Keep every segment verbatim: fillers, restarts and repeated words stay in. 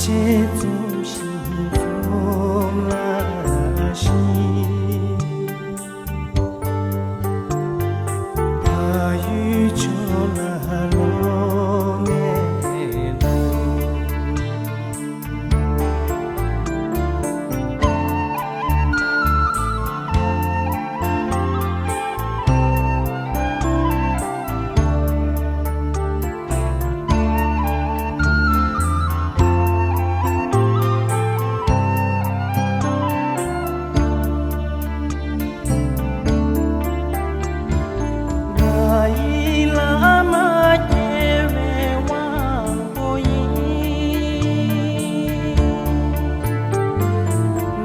ཆེ་འཛོམས་ཤིང་འཛོམས་ལ་ཤིང་། ཕ་ཡུལ་ཕྱོགས་ལ་ལོག་ནས་འདུག་ང་ཡི་བླ་མ་རྒྱལ་བའི་དབང་པོ་ཡིན།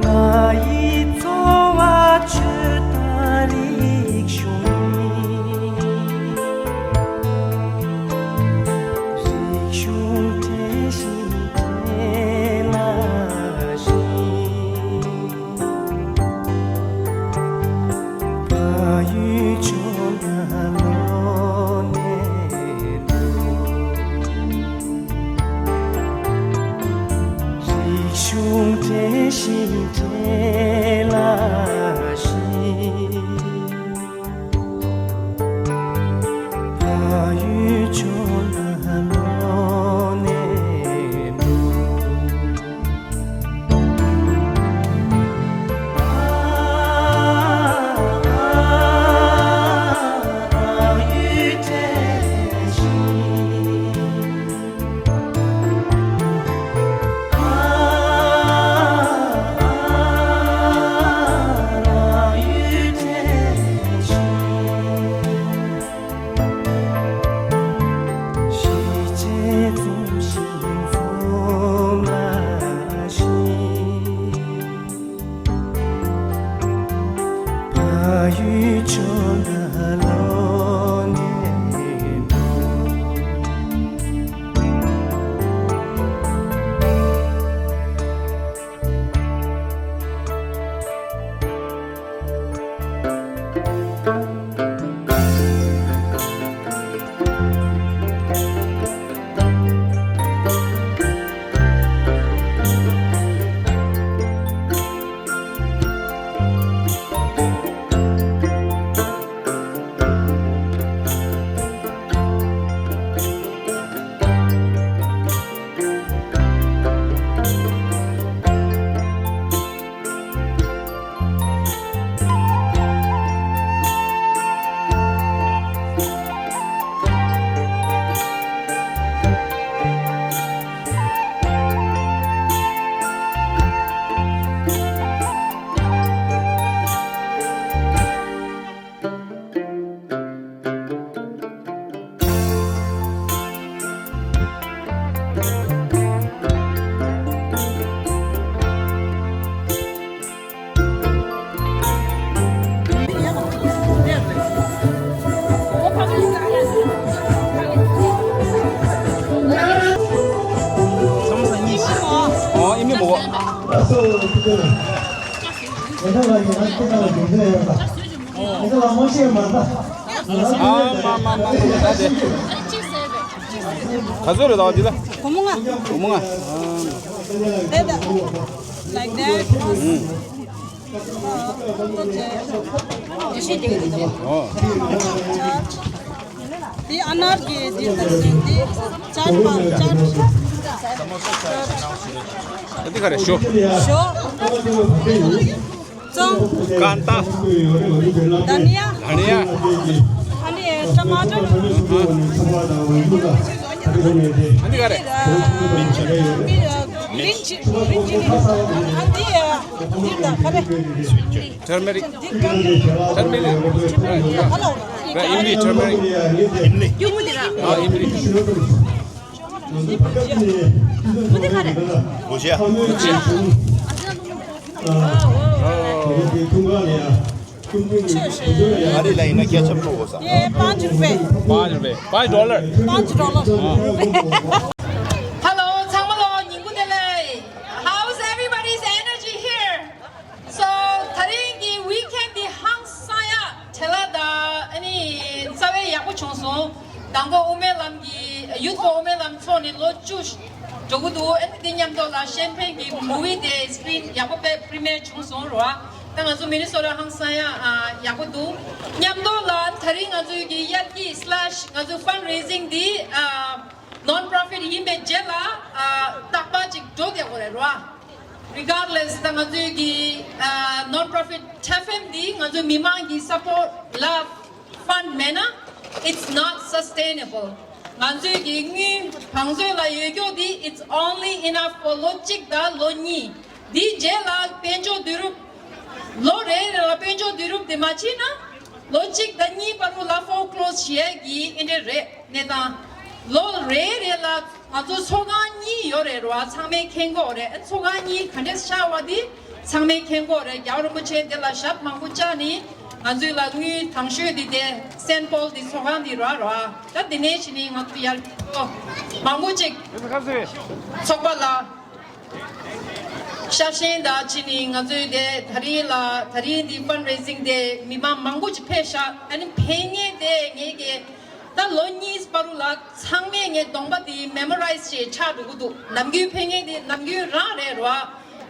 ང་ཡི་འཚོ་བ་ཆོས་དང་རིག་གཞུང་ཡིན། རིག་གཞུང་བྲལ་ཞིང་བྲལ་ལ་ཕྱིན། ཕ་ཡུལ་ཕྱོགས་ན་ལོག་ནས་འདུག་རིག་གཞུང་བྲལ་ཞིང་བྲལ་ལ་ཕྱིན། ཕ་ཡུལ་ཕྱོགས་ན་ལོག་ནས་འདུག་ཕ་ཡུལ་བྲལ་ཞིང་། ཕ་ཡུལ་ཕྱོགས་ན་ལོག་ནས་འདུག་ཨ་མ་མ་མ་མ། ད་དེ་ག་ཚོད་རེད། ད་འདི་ལ། སྒོར་མོ་ལྔ། སྒོར་མོ་ལྔ། དེ་ད། Like that. ཨོ། འདི་ཨ་ནར་གྱི་འདི་ལྟར་ཞིག་འདི་ཅར་པ་ཅར། འདི་ག་རེ་ཞོ། ཞོ། ཙོང་། ཀན་ཏ། དྷ་ནི་ཡ། དྷ་ནི་ཡ། ཨ་ནི་ཊ་མ་ཊར། ཨ་ནི་ག་རེ། མི་ཆི། མི་ཆི། ཨ་འདི་འདི་ད་ག་རེ། ཊར་མེ་རིག། ཊར་མེ་རིག། ཧ་ལོ། ཨིམ་ལི། ཊར་མེ་རིག། ཨིམ་ལི། ཨ་ཨིམ་ལི། ཨ་རི་ལ་ཡིན་ན་སྐད་ཆ་ཕོ་གོ་ས། ये पाँच रुपए। पाँच रुपए। पाँच डॉलर। पाँच dollar. Hello, ཚང་མ་ལ་ཉིན་གུང་བདེ་ལེགས། How's everybody's energy here? So, ད་རིང་གི་ཝིག་ཨེན་འདི་ཧང་སང་ཡག་བྲེལ་བ་དང་ཨ་ནི་རྩ་བའི་ཡག་པོ་བྱུང་སོང་། མདང་དགོང་དབུ་མའི་ལམ་གྱི་ཡུཐ་ཕོར་དབུ་མའི་ལམ་ ཐོག་ནས་ལོ་བཅུ་འགྲོ་གི་འདུག་ཨ་ནི་དེ་མཉམ་དུ་ལ་ཤན་ཕེང་གི་མུ་ཝི་དེ་སི་ཀི་རིན་ཡག་པོ་དཔེ་པི་རི་མི་ཡར་བྱུང་སོང་རོ། ད་ང་ཚོ་མི་ནི་སོ་ཊ་ཧང་སང་ཡ་ཨ་ཡག་པོ་འདུག་མཉམ་དུ་ལ་ད་རིང་ང་ཚོའི་གི་དབྱར་སྐྱིད་slash ང་ཚོའི་ཕན་རེ་སིང་འདི་ཨ་ནོན་པོ་རོ་ཕིཊ་ཡིན་པའི་རྗེས་ལ་ཨ་རྟག་པར་ཅིག་འགྲོ་བསྡད་དགོས་རེད་རོ། Regardless ད་ང་ཚོའི་གི་ཨ་ནོན་པོ་རོ་ཕིཊ་ཊེ་ཕི་ཨེམ་འདི་ང་ཚོའི་མི་མང་གི་སཔོརཊ་ལ་ཕན་མེད་ན། It's not sustainable. ང་ཚོའི་གི་དངུལ་བང་མཛོད་ལ་ཡོད་རྒྱུ་འདི་it's only enough for ལོ་གཅིག་དང་ལོ་གཉིས། འདིའི་རྗེས་ལ་དཔལ་འབྱོར་བསྡུ་རུབ། ལོ་རེ་རེ་ལ་དཔལ་འབྱོར་བསྡུ་རུབ་དེ་མ་བྱས་ན། ལོ་གཅིག་དང་གཉིས་བར་དུ་ལ་ཕོར་ཀི་ལོ་སི་བྱེད་ཡས་ཀྱི་ཨེ་འདྲ་རེད་གནས་སྟངས། ལོ་རེ་རེ་ལ་ང་ཚོ་ཚོགས་ཁང་གཉིས་ཡོད་རེད་རོ། ཚང་མས་མཁྱེན་གྱི་ཡོད་རེད། ཚོགས་ཁང་གཉིས་ག་འདྲས་ཤར་བ་འདི་ཚང་མས་མཁྱེན་གྱི་ཡོད་རེད། རྒྱལ་བ་རིན་པོ་ཆེ་འདི་ལ་ཞབས་མང་པོ་བཅགས་ནས་ང་ཚོའི་ལ་དངུལ་དང་ཤོས་འདི་དེ་སེན་ཊ་པོལ་འདི་ཚོགས་ཁང་འདི་རོ་རོ། ད་འདི་ནས་བྱས་ནས་ང་ཚོ་ཡར་མང་པོ་ཅིག་ཚོགས་པ་ལ་ཤ་ཞེན་དང་བྱས་ནས་ང་ཚོའི་དེ་ད་རིང་ལ་ད་རིང་འདི་ཕན་རེ་སིང་དེ་མི་མང་མང་པོ་ཅིག་ཕེབས་ཤག་ཨ་ནི་ཕེབས་མཁན་དེ་ངེད་ཀྱི་ད་ལོ་གཉིས་བར་དུ་ལ་ཚང་མས་ངའི་གདོང་པ་དེ་མེ་མོ་རའི་ཛི་བྱས་ཆགས་འགྲོ་གི་འདུག་ནམ་རྒྱུན་ཕེབས་མཁན་དེ་ནམ་རྒྱུན་རང་རེད་རོ།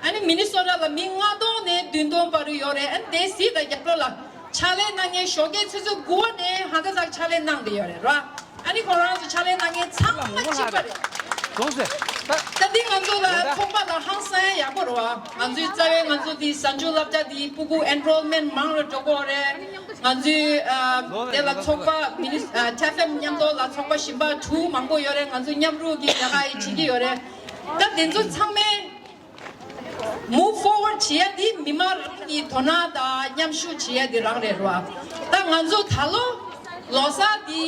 ཨ་ནི་མི་ནི་སོ་ཊ་ལ་མི་ལྔ་སྟོང་ནས་བདུན་སྟོང་བར་དུ་ཡོད་རེད། ཨ་ནི་དེ་གཟིགས་དང་རྒྱབ་ལོགས་ལ་ཕྱག་ལས་གནང་མཁན་ཞོགས་ཀས་ཆུ་ཚོད་དགུ་པ་ནས་ཧ་ད་ཚག་ཕྱག་ལས་གནང་བསྡད་ཡོད་རེད་རོ། ཨ་ནི་ཁོ་རང་ཚོ་ཕྱག་ལས་གནང་མཁན་ཚང་མ་གཅིག་པ་རེད། ད་འདི་ང་ཚོ་ལ་ཚོགས་པ་ལ་ཧང་སང་ཡག་པོ་རེད་བ། ང་ཚོའི་རྩ་བའི་ང་ཚོ་འདི་གཟའ་མཇུག་སློབ་གྲྭ་འདི་ཕྲུ་གུ་ཨེན་རོལ་མེན་ཊི་མང་རུ་འགྲོ་གི་ཡོད་རེད། ང་ཚོའི་ཨ་དེ་ལ་ཚོགས་པ་མི་ནི་ཨ་ཊེ་ཕི་ཨེམ་མཉམ་དུ་ལ་ཚོགས་པ་གཞན་པ་དྲུག་མང་པོ་ཡོད་རེད། ང་ཚོ་མཉམ་རུབ་ཀྱིས་ལས་ཀ་ཡི་བྱེད་ཀྱི་ཡོད་རེད། ད་དེ་ཚོ་ཚང་མས་མུབ་ཕོར་ཝར་ཌི་བྱེད་ཡ་འདི་མི་མང་རང་གི་དོ་སྣང་དང་མཉམ་ཞུགས་བྱེད་ཡ་འདི་རང་རེད་རོ། ད་ང་ཚོ་ད་ལོ་ལོ་གསར་འདི་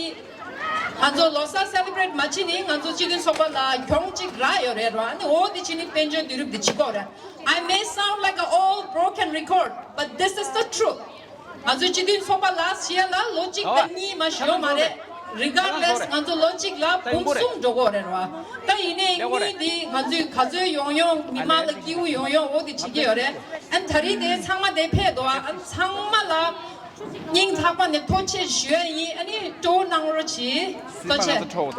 ང་ཚོ་ལོ་གསར་སེ་ལི་བྷི་རེཊ་མ་བྱེད་ནི་ང་ཚོ་སྤྱི་མཐུན་ཚོགས་པ་ལ་གྱོང་གཅིག་རག་ཡོད་རེད་རོ། ཨ་ནི་འོ་འདི་བྱེད་ནི་དཔལ་འབྱོར་བསྡུ་རུབ་འདི་བྱེད་དགོས་རེད། I may sound like an old broken record, but this is the truth. ང་ཚོའི་སྤྱི་མཐུན་ཚོགས་པ་ལ་ཞེས་ལ་ལོ་གཅིག་དང་གཉིས་མ་ཞིག་ཡོད་མ་རེད། Regardless ང་ཚོ་ལོ་གཅིག་ལ་འབུམ་གསུམ་འགྲོ་གི་ཡོད་རེད་རོ། ད་ཡིན་ནའི་དངུལ་འདི་ང་ཚོས་ག་ཚོད་ཡོང་ཡོང་མི་མང་ལ་སྐྱིད་པོ་ཡོང་ཡོང་འོ་དེ་བྱེད་ཀྱི་ཡོད་རེད། ཨ་ནི་ད་རེས་དེ་ཚང་མ་དེ་ཕེབས་འདུག་ཨ་ནི་ཚང་མ་ལ་སྙིང་ཐག་པ་ནས་ཐུགས་རྗེ་ཆེ་ཞུ་ཡ་ཡིན། ཨ་ནི་སྤྲོ་གནང་རོགས་གྱིས། ཐུགས་རྗེ་ཆེ།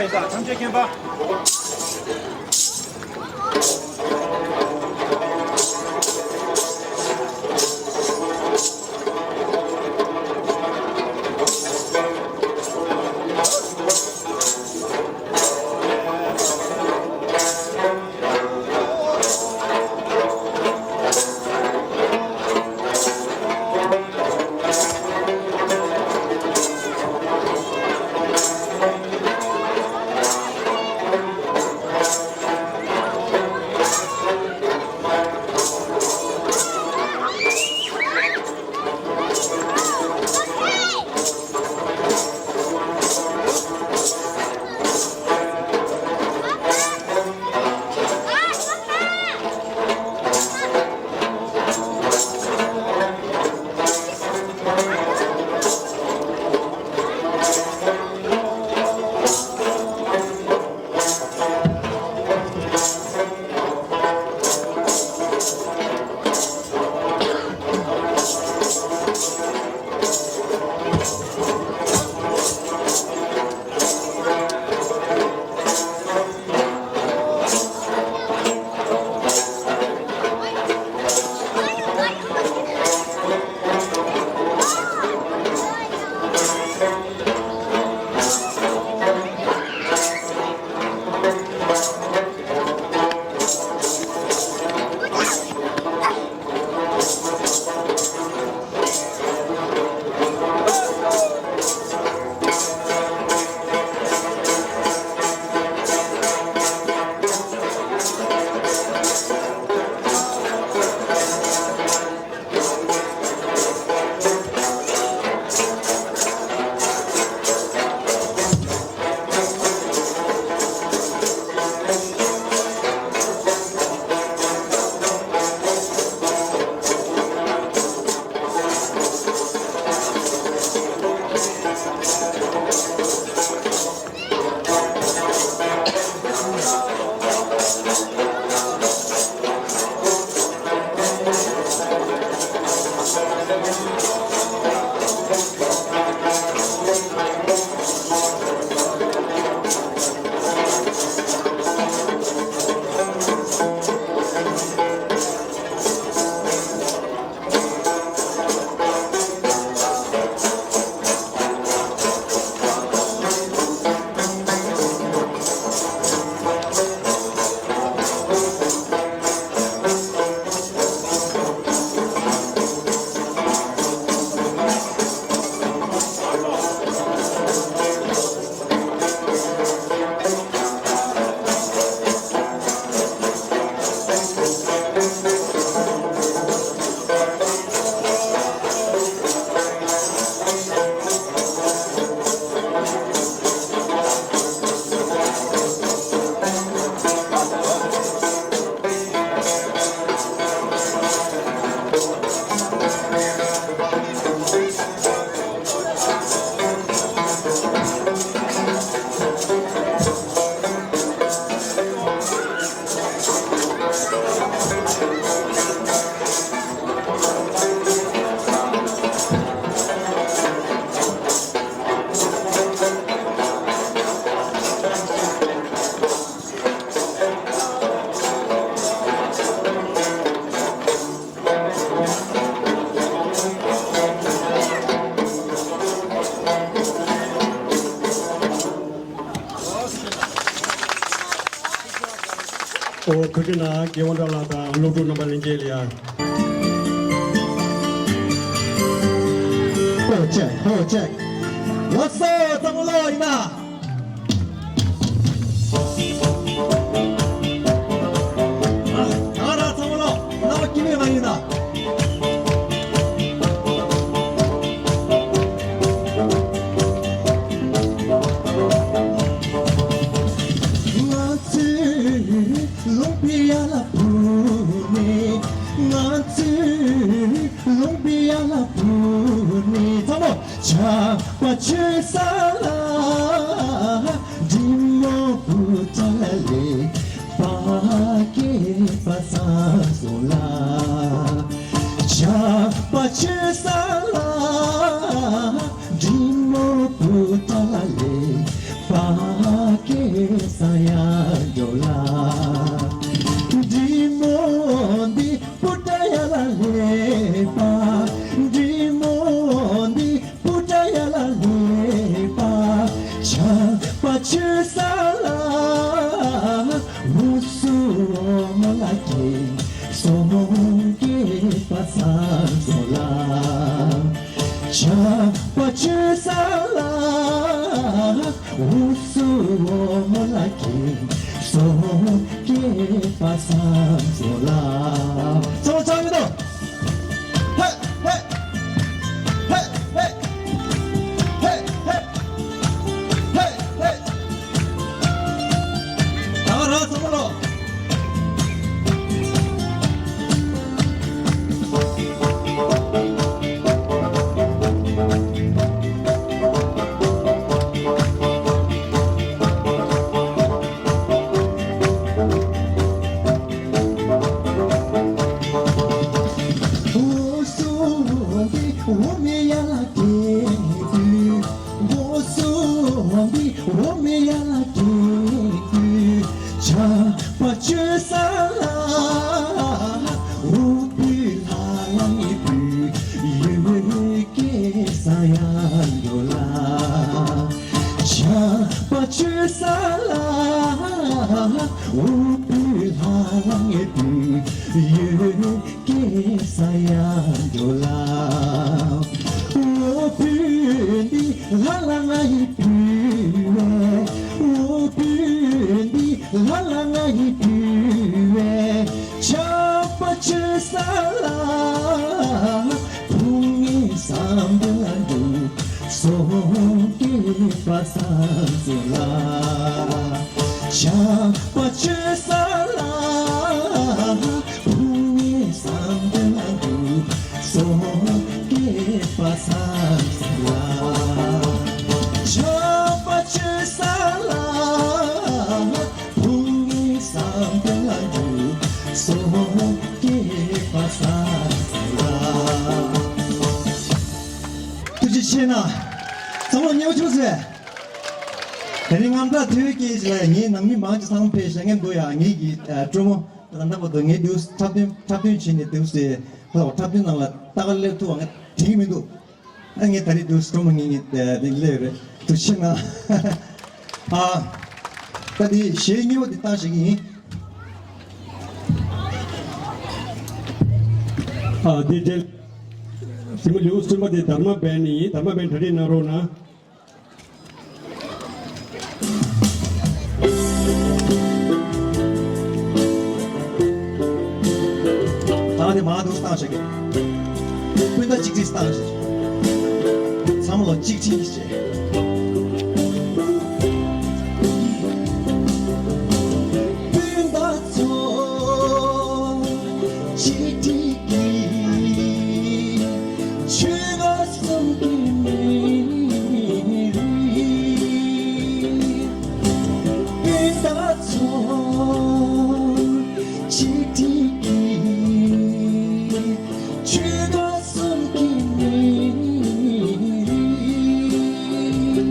ཡིན་ད་ཐམས་ཅད་མཁྱེན་པ། ཨོ་ཁུ་ཁྲི་ན་རྒྱལ་དབང་གྲགས་ལགས་དང་སློབ་ཕྲུག་རྣམ་པ་ལྷན་རྒྱས་ལ་ཡ། ཨོ་ཅེག་ཨོ་ཅེག་ལགས་སོ་ཚང་མ་ལོ་ཡིན་ན། ད་ར་ཚང་མ་ལོ་རྣམ་པ་སྐྱིད་པོ་ཡིན་ན། ང་ཚོས་ལུང་པའི་ཡ་ལ་བུད་ནས། ང་ཚོས་ལུང་པའི་ཡ་ལ་བུད་ནས། ཚང་མ་ཇག་པ་ཆོས་ས་ལ། འགྲོ་ལ། འབྲི་མོ་འདི་པུ་ཏྲ་ཡ་ལ་ལེ་པ། འབྲི་མོ་འདི་པུ་ཏྲ་ཡ་ལ་ལེ་པ། ཆགས་པ་ཆུ་ས་ལ། འུ་སུ་འོ་མོ་ལ་ཀེ། སོ་མོ་ཀེ་པ་ས་འགྲོ་ལ། ཆགས་པ་ཆུ་ས་ལ། འུ་སུ་འོ་མོ་ལ་ཀེ། སོ་མོ་ཀེ་པ་ས་འགྲོ་ལ། སོ་མོ་ཚང་མི་དང་། ཧེ་ཧེ། ཧེ་ཧེ། ཧེ་ཧེ། ཧེ་ཧེ། ད་ག་རང་སོ་མོ་ལོ། འོ་མེ་ཡ་ལ་ཀེ་ཀུ། ཆགས་པ་ཆུ་ས་ལ། འུ་བུ་ལ་ལ་ཡི་བུ། ཡུ་ཀེ་ས་ཡ་འགྲོ་ལ། ཆགས་པ་ཆུ་ས་ལ། འུ་བུ་ལ་ལ་ཡི་བུ། ཡུ་ཀེ་ས་ཡ་འགྲོ་ལ། འོ་བུ་འདི་ལ་ལ་ང་ཡི་བུ་བས། འོ་བུ་འདི་ལ་ལ་ང་ཡི་བུ་བས། ཆགས་པ་ཆུ་ས་ལ། བུ་ངའི་བསམ་དོན་ལ་འགྲུབ། སོ་སྐྱེས་པ་བསམ་ཚུལ་ལ། ཆགས་པ་ཆུ་ས་ལ། བུ་ངའི་བསམ་དོན་ལ་འགྲུབ། སོ་སྐྱེས་པ་བསམ་ཚུལ་ལ། ཆགས་པ་ཆུ་ས་ལ། བུ་ངའི་བསམ་དོན་ལ་འགྲུབ། སོ་སྐྱེས་པ་བསམ་ཚུལ་ལ། ཐུགས་རྗེ་ཆེ་གནང་། ཚང་མ་མཉེས་པོ་བྱུང་ཟེར། དེ་རིང་རྔམ་སྐྲག་ཐོལ་སྐྱེས་ལ་ངའི་ནང་མི་མང་ཆེ་ཚང་མ་ཕེབས་ཤག་ངས་འདུག་ཡ། ངེད་ཀྱི་ཨ་སྤྲོ་མོ་ད་ལྟ་བར་དུ་ངས་འདུག་འཁྲབ་སྟོན་འཁྲབ་སྟོན་བྱས་ནས་འདུག་ཟེར། ལྷག་པར་འཁྲབ་སྟོན་ནང་ལ་ལྟ་ག་སླེབས་ཐུབ་པ་ངས་དྲན་གྱི་མི་འདུག་ཨ་ངས་ད་རེས་འདུག་སྤྲོ་མོ་ངེད་ངེད་དེ་སླེབས་རེད། ཐུགས་རྗེ་ཆེ་གནང་། ཨ་ད་དེ་གཞས་གཉིས་པ་དེ་བཏང་བཞག་གི་ཡིན། ཨ་དེ་དེ་སྲིང་མོ་ལེའུ་གསུམ་པ་དེ་དྷརྨ་བན་ཡིན། དྷརྨ་བན་གྲ་སྒྲིག་གནང་རོགས་གནང་། ད་དེ་མ་འདུག་བཏང་བྱེད་ཀྱི། སྤུན་ཟླ་གཅིག་སྒྲིལ་བཏང་བྱེད། ཚང་མ་ལ་གཅིག་སྒྲིལ་བྱེད། སྤུན་ཟླ་ཚོ། གཅིག་སྒྲིལ་གྱིས་ཆོལ་ཁ་གསུམ་གྱི་མི་རིགས། སྤུན་ཟླ་ཚོ། གཅིག་སྒྲིལ་གྱིས་ཆོལ་ཁ་གསུམ་གྱི་མི་རིགས།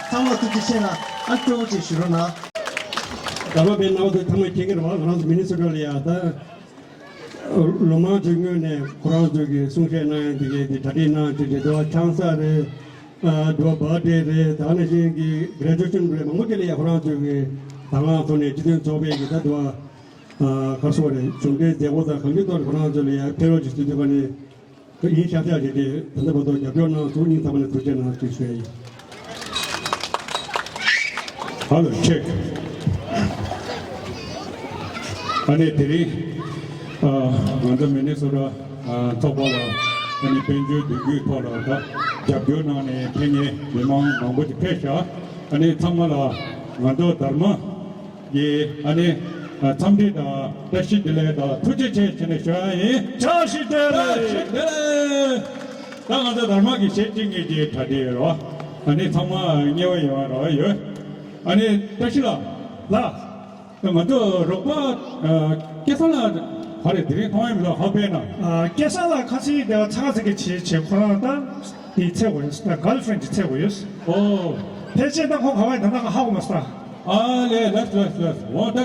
ཚང་མ་ཐུགས་རྗེ་ཆེ་ལ་ཨ་སྤྲོ་བོ་ཅིག་ཞུ་རོགས་གནང་། ད་ལོ་པའི་གནང་བ་ཚོ་ཚང་མ་མཁྱེན་གྱི་རེད་བ། ང་རང་ཚོ་མི་ནི་སོ་ཊ་ལ་ཡ་ད་ལོ་མང་ཚོའི་ངོས་ནས་ཁོ་རང་ཚོས་ཀྱི་གསུང་བཤད་གནང་ཡ་དེ་གའི་དེ་གྲ་སྒྲིག་གནང་བྱས་ཏེ་འདུག་བ། ཆང་ས་རེད། ཨ་འདུག་བ། བར་ཐི་ཌེ་རེད། ད་ནང་བཞིན་གྱི་གྷི་རེ་ཇུ་ཨེ་ཤན་རེད། མང་པོ་དེ་ལ་ཡ་ཁོ་རང་ཚོས་ཀྱི་དང་བླངས་ཐོག་ནས་སྤྱི་མཐུན་ཚོགས་པའི་གི་ད་འདུག་བ། ཨ་ག་སོ་རེད། གཞུང་འབྲེལ་མཛད་སྒོ་དང་གང་ཅིའི་ཐོག་ནས་ཁོ་རང་ཚོ་ལ་ཡ་ཕེབས་རོགས་ཅིག་ཞུ་དུས་ག་ནས། ཡིན་ཤག་ཤག་བྱས་ཏེ་ད་ལྟ་བར་དུ་རྒྱབ་སྐྱོར་གནང་སོང་། སྙིང་ཐག་པ་ནས་ཐུགས་རྗེ་གནང་ཞེས་ཞུ་ཡ་ཡིན། ཧ་ལོ་ཆེག་ཨ་ནི་དེ་རིང་ཨ་ང་ཚོ་མི་ནི་སོ་ཊ་ཨ་ཚོགས་པ་ལ་ཨ་ནི་དཔལ་འབྱོར་འདུ་འགོད་ཐོག་ལ་ད་རྒྱབ་སྐྱོར་གནང་ནས་ཕེབས་མཁན་མི་མང་མང་པོ་ཅིག་ཕེབས་ཤག་ཨ་ནི་ཚང་མ་ལ་ང་ཚོ་དྷརྨ་གི་ཨ་ནི་འཚམས་འདྲི་དང་བཀྲ་ཤིས་བདེ་ལེགས་དང་ཐུགས་རྗེ་ཆེ་ཞེས་ནས་ཞུ་ཡ་ཡིན། བཀྲ་ཤིས་བདེ་ལེགས། བཀྲ་ཤིས་བདེ་ལེགས། ད་ང་ཚོ་དྷརྨ་གི་གཞས་གཅིག་གཉིས་ཀྱི་གྲ་སྒྲིག་ཡོད་རེད་བ། ཨ་ནི་ཚང་མ་མཉེས་པོ་ཡོང་བ་རོགས་ཡོད། ཨ་ནི་བཀྲ་ཤིས་ལགས། ལགས། ང་ཚོ་རོགས་པ་སྐལ་བཟང་ལགས་ག་རེ་དེ་རིང་མཐོང་ཡ་མི་འདུག་ཧ་པེ་ན། སྐལ་བཟང་ལགས་ཁ་སང་དེ་བ་ཚ་ཚ་གི་བྱེད་བྱེད་ཁོ་རང་ད་དེ་འཚོལ་དགོས་ཡོད། ད་གརལ་ཧྥི་རེན་ཌི་འཚོལ་དགོས་ཡོད། ཨོ། ཕལ་ཆེར་ད་ཁོ་ག་བ་ཡིན་ད་ལྟ་ང་ཧ་གོ་མ་སོང་། ཨ་ལས་ལགས་ལགས་ལགས། འོ་ད་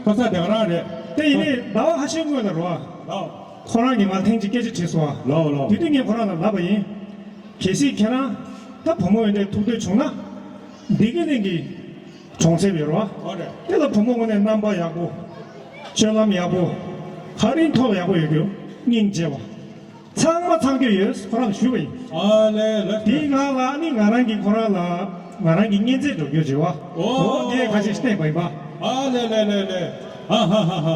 ཁོ་ས་དེ་ག་རང་རེད། དེ་ཡིན་ནའི་ཟླ་བ་ཁ་ཤས་སྔོན་ལ་རོ། ལགས། ཁོ་རང་གིས་ང་ཐེངས་གཅིག་སྐད་ཆ་དྲིས་སོང་ཨ། ལགས་ལགས། དེ་དུས་ངས་ཁོ་རང་ལ་ལབ་པ་ཡིན། གལ་སྲིད་ཁྱེད་རང་ད་བུ་མོ་ཡོད་འདྲའི་ཐུག་འདོད་བྱུང་ན། བདེ་སྐྱིད་གླིང་གི་གྲོང་གསེབ་ཡོད་རོ། ཨོ་རེད། དེ་ལ་བུ་མོ་དངོས་གནས་རྣམ་པ་ཡག་པོ། སྤྱོད་ལམ་ཡག་པོ། ག་རེ་ཐོག་ཡག་པོ་ཡོད་རྒྱུ། སྙིང་རྗེ་བ། ཚང་མ་ཚང་རྒྱུ་ཡོད་ཁོ་རང་ཞུས་པ་ཡིན། ཨ་ལས་ལས། དེའི་ངང་ལ་ནི་ང་རང་གིས་ཁོ་རང་ལ་ང་རང་གི་གཉེན་ཚན་འགྲོ་རྒྱུ་བྱེད་བ། ཨོ། ཨོ་དེ་ཁ་ཤས་བསྟན་པ་ཡིན་པ། ཨ་ལས་ལས་ལས་ལས། ཨ་ཧ་ཧ་ཧ།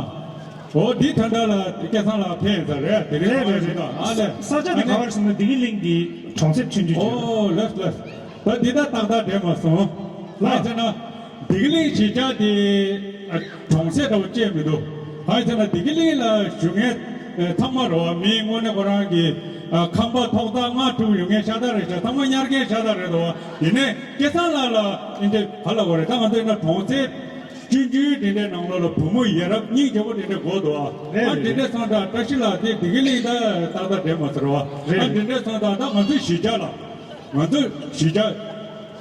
ཨོ་འདི་ད་ལྟ་ལ་སྐལ་བཟང་ལགས་ཕེབས་ཡིན་ས་རེད། དེ་རིང་རེད་རེད་རེད། ཨ་ལས། ས་ཆ་དེ་ག་བར་སོང་ན་བདེ་སྐྱིད་གླིང་གི་གྲོང་གསེབ་ཆུང་ཆུང་ཅིག་ཨོ་ལས་ལས། ད་འདི་ད་ཏག་ཏག་འདྲེས་མ་སོང་། ལགས། ཨ་ཅེ་ན། བདེ་སྐྱིད་གླིང་གཞིས་ཆགས་དེ་གྲོང་གསེབ་འདྲ་བོ་ཅིག་མི་འདུག་གང་ཡིན་ཟེར་ན་བདེ་སྐྱིད་གླིང་ལ་བཞུགས་མཁན་ཚང་མ་རེད་བ། མི་དངོས་གནས་ཁོ་རང་གི་ཁང་པ་ཐོག་ཐག་ལྔ་དྲུག་ཡོད་མཁན་ཤ་སྟག་རེད་ཤག་ཚང་མ་ཉར་མཁན་ཤ་སྟག་རེད་དོ། ཡིན་ནའི་སྐལ་བཟང་ལགས་ལ་ཨིན་དེ་ག་ལ་བ་རེད། ད་ང་ཚོ་ཡིན་ན་གྲོང་གསེབ་ཆུང་ཆུང་དེ་འདྲའི་ནང་ལོགས་ལ་བུ་མོ་ཡ་རབས་སྙིང་རྗེ་པོ་དེ་འདྲ་དགོས་འདུག་ཨ། རེད་ཨ་རེད། དེ་འདྲ་སོང་ཙང་བཀྲ་ཤིས་ལགས་དེ་བདེ་སྐྱིད་གླིང་ད་ཏག་ཏག་འདྲེས་མ་ཟེར་བ། རེད་ཨ་རེད། དེ་འདྲ་སོང་ཙང་ད་ང་ཚོའི་གཞིས་ཆགས་ལ། ང་ཚོ་གཞིས་ཆགས་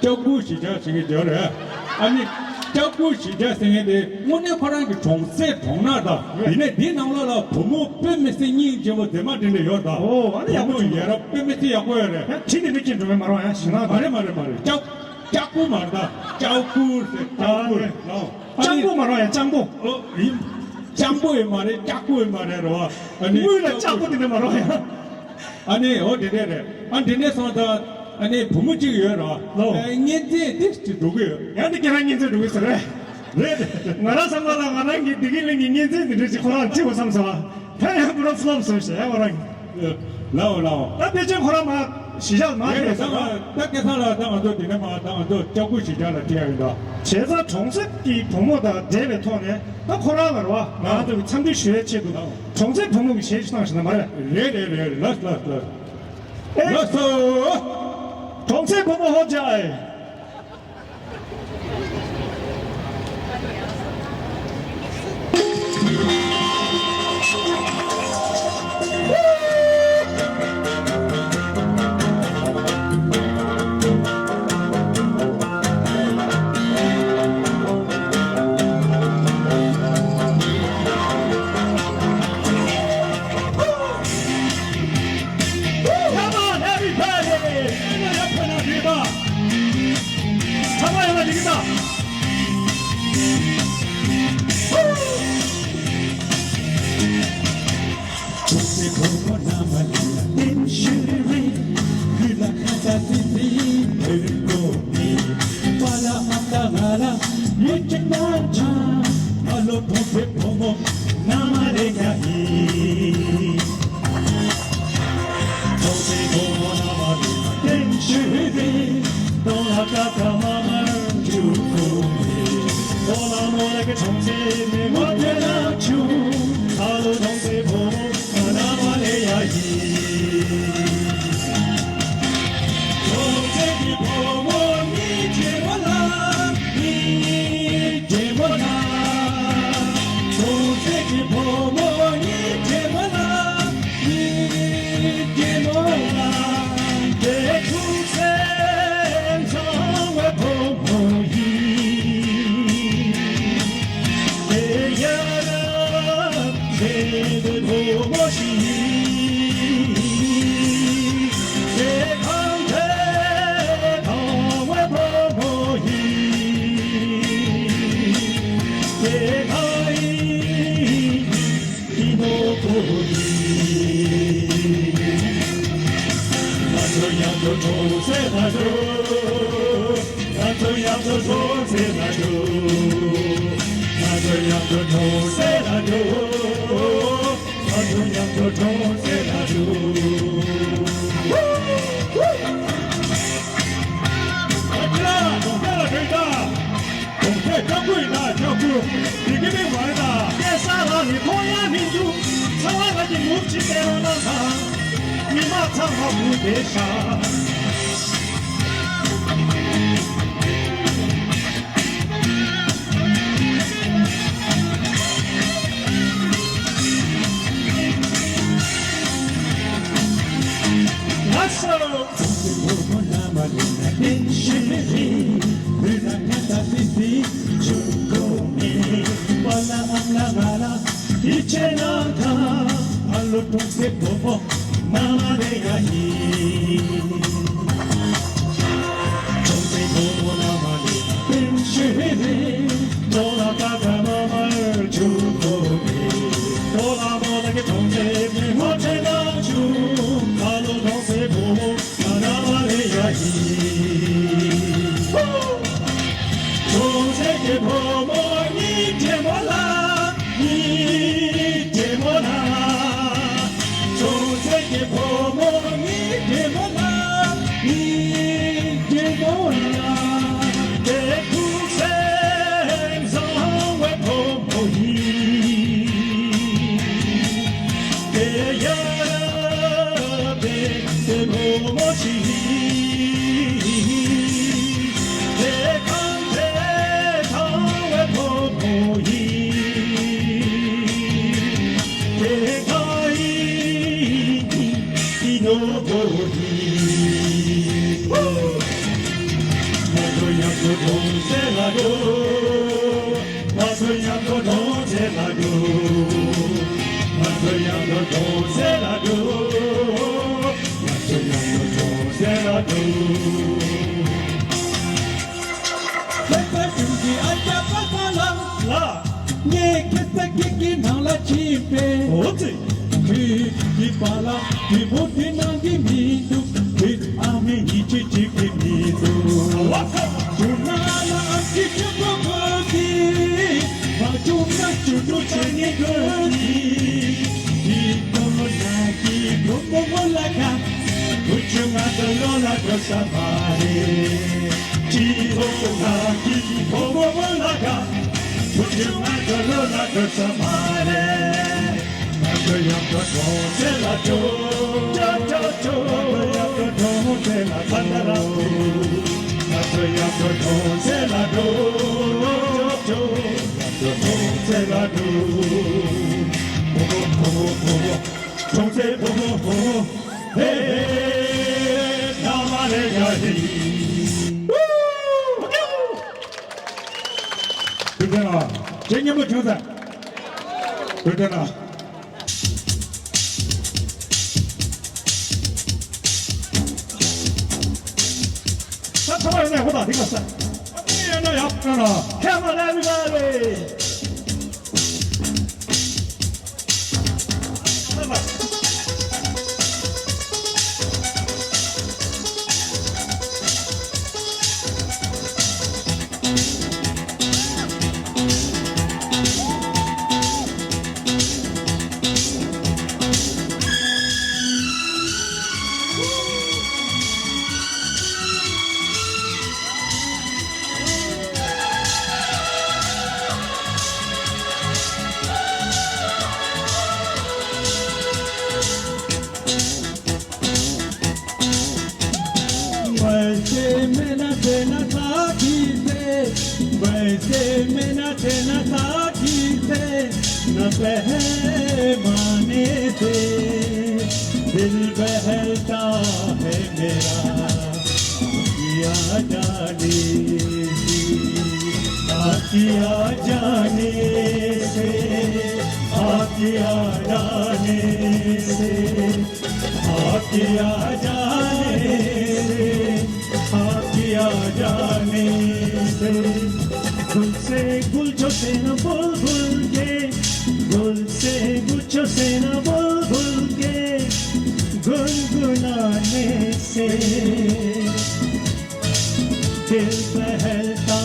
ལྕགས་སྐུ་གཞིས་ཆགས་ཟེར་མཁན་ཡོད་རེད། ཨ་ནི་ལྕགས་སྐུ་གཞིས་ཆགས་ཟེར་མཁན་དེ་དངོས་གནས་ཁོ་རང་གི་གྲོང་གསེབ་གྲོང་ནག་དང་ཡིན་ནའི་འདི་ནང་ལོགས་ལ་བུ་མོ་དཔེ་མི་སྲིད་སྙིང་རྗེ་པོ་མཛེས་མ་དེ་འདྲ་ཡོད་ད། ཨོ་ཨ་ནི་ཡག་པོ་བུ་མོ་ཡ་རབས་དཔེ་མི་སྲིད་ཡག་པོ་ཡོད་རེད། ཡང་བྲིས་ཏེ་མི་སྐྱེ་འགྲོ་མེད་མ་རོགས་ཡང་ཞིག་ན། མ་རེད་མ་རེད་མ་རེད། ལྕགས་ལྕགས་སྐུ་མ་རེད་ད། ལྕགས་སྐུ་ཟེར་ལྕགས་སྐུ་ཨ་ནི་ལོ། ཨ་ལྕང་ནི་པོ་མ་རེད་ཡ་ལྕང་པོ། ཨོ་ཡིན། ལྕང་པོ་ཡིན་མ་རེད། ལྕགས་སྐུ་ཡིན་མ་རེད་རོ། ཨ་ནི་དངུལ་ལ་ལྕགས་པོ་དེ་འདྲ་མ་རོགས་ཡ། ཨ་ནི་འོ་དེ་འདྲས་རེད། ཨ་དེ་འདྲས་སོང་ཙང་ཨ་ནི་བུ་མོ་གཅིག་ཡོད་རོ། ལོ། ཨ་གཉེན་ཚན་དེ་ཅིག་འགྲོ་གི་ཡོད། ཡང་དེ་ཁྱེད་རང་གཉེན་ཚན་འགྲོ་གི་ཟེར་རེད། རེད་རེད། ང་རང་བསམ་པ་ལ་ང་རང་གི་བདེ་སྐྱིད་གླིང་གི་གཉེན་ཚན་དེ་འདྲས་ཅིག་ཁོ་རང་བྲིས་པ་བསམ་སོང་ཨ། ད་ཡང་པུ་རོ་ཕུ་ལོབ་སོང་ཞེས་ཡ་ཁོ་རང་གི། ལའོ་ལའོ། ད་ཕལ་ཆེར་ཁོ་རང་མ་གཞིས་ཆགས་ལ་མ་རེད་ཕེབས་ད་ང་ད་སྐལ་བཟང་ལགས་ད་ང་ཚོ་དེ་ནས་མ་ད་ང་ཚོ་ལྕགས་སྐུ་གཞིས་ཆགས་ལ་ཁྲིད་ཡ་ཡིན་ད། བྱས་ཙང་གྲོང་གསེབ་ཀྱི་བུ་མོ་དང་འབྲེལ་བའི་ཐོག་ནས་ད་ཁོ་རང་ལ་རེད་བ་ང་རང་ཚོ་གི་འཚམས་འདྲི་ཞུ་ཡའི་ཆེད་དུ་གྲོང་གསེབ་བུ་མོ་གི་གཞས་ཤིག་བཏང་ཞིག་ན་མ་རེད། རེད་རེད་རེད། ལགས་ལགས་ལགས། ཨེ། ལགས་སོ། གྲོང་གསེབ་བུ་མོ་ཧོ་ཅའི། Come on, everybody! གྲོང་གསེབ་ལ་འགྲོ། ང་ཚོ་མཉམ་དུ་གྲོང་གསེབ་ལ་འགྲོ། ང་ཚོ་མཉམ་དུ་གྲོང་གསེབ་ལ་འགྲོ། ང་ཚོ་མཉམ་དུ་གྲོང་གསེབ་ལ་འགྲོ། ཨ་ཅག་གྲོང་གསེབ་ལ་འགྲོ་ཡིན་ད། གོང་ཚད་ལྕགས་སྐུད་ཡིན་ན་ལྕགས་སྐུད་འགྲིག་གི་མེད་མ་རེད་ད། སྐྱེས་ས་རང་ནི་མཐོང་ཡ་མི་འདུག་ཚ་བ་ལ་གི་ནུབ་ཅི་བལྟས་རོགས་གནང་དང་། མི་མང་ཚང་མ་སྒུག་བསྡད་ཤག་ལགས་སོ། ང་ཚོ་མཉམ་དུ་གྲོང་གསེབ་ལ་འགྲོ། ང་ཚོ་མཉམ་དུ་གྲོང་གསེབ་ལ་འགྲོ། ང་ཚོ་མཉམ་དུ་གྲོང་གསེབ་ལ་འགྲོ། ང་ཚོ་མཉམ་དུ་གྲོང་གསེབ་ལ་འགྲོ། ལྷག་པར་དུ་གི་ཨ་ཅག་པ་པ་ལགས། ལགས། ངས་ཁ་སང་ཁྱེད་ཀྱི་ནང་ལ་ཕྱིན་པས། འོ་ཙི། དུས་ཀྱི་པཱ་ལགས་དུས་པོ་དེ་ནང་གི་མི་འདུག་དུས་ཨ་མའི་ཡིད་ཆེས་བྱེད་ཀྱི་མི་འདུག་ལགས་སོ། དུ་ན་ལ་ཨ་ཅེ་ཆུ་བོ་གོ་གི། མ་བྱུང་ན་ཆུ་འབྲུ་ཆེ་ནི་གོ་གི། དུས་ཐོག་ན་གི་གོ་གོ་མོ་ལ་ཁ། བུ་ཆུང་ང་ཚོ་ལོ་ལ་འགྲོ་ས་མ་རེད། དུས་ཐོག་ན་གི་གོ་གོ་མོ་ལ་ཁ། བུ་ཆུང་ང་ཚོ་ལོ་ལ་འགྲོ་ས་མ་རེད། ང་ཚོ་ཡང་བསྐྱར་གྲོང་གསེབ་ལ་འགྲོ། ཅོ་ཅོ་ཅོ། ང་ཚོ་ཡང་བསྐྱར་གྲོང་གསེབ་ལ་འགྲོ། ང་ཚོ་ཡང་བསྐྱར་གྲོང་གསེབ་ལ་འགྲོ། ཅོ་ཅོ། ང་ཚོ་གྲོང་གསེབ་ལ་འགྲོ། བུ་མོ་བུ་མོ་བུ་མོ། གྲོང་གསེབ་བུ་མོ་བུ་མོ། ཧེ་ཧེ། ན་མ་རེ་ཡ་ཧི། བུ་དེ་ན། ཇེ་སྙན་པོ་བྱུང་ས། བུ་དེ་ན། ད་ཐོ་བ་ཡོད་ན་ཧོ་ད་དེ་ག་ས། ཨ་ནི་ཡོད་ན་ཡག་པོ་ན། Come on, everybody. वैसे मेरा देना था किसे, वैसे मेरा देना था किसे, न पैमाने से दिल बहलता है मेरा। आखियाँ जाने से, आखियाँ जाने से, आखियाँ जाने से, आखियाँ जाने से, आखियाँ जाने से। गुल से गुलछो से न बुलबुल के, गुल से गुलछो से न बुलबुल के गुनगुनाने से। से दिल बहलता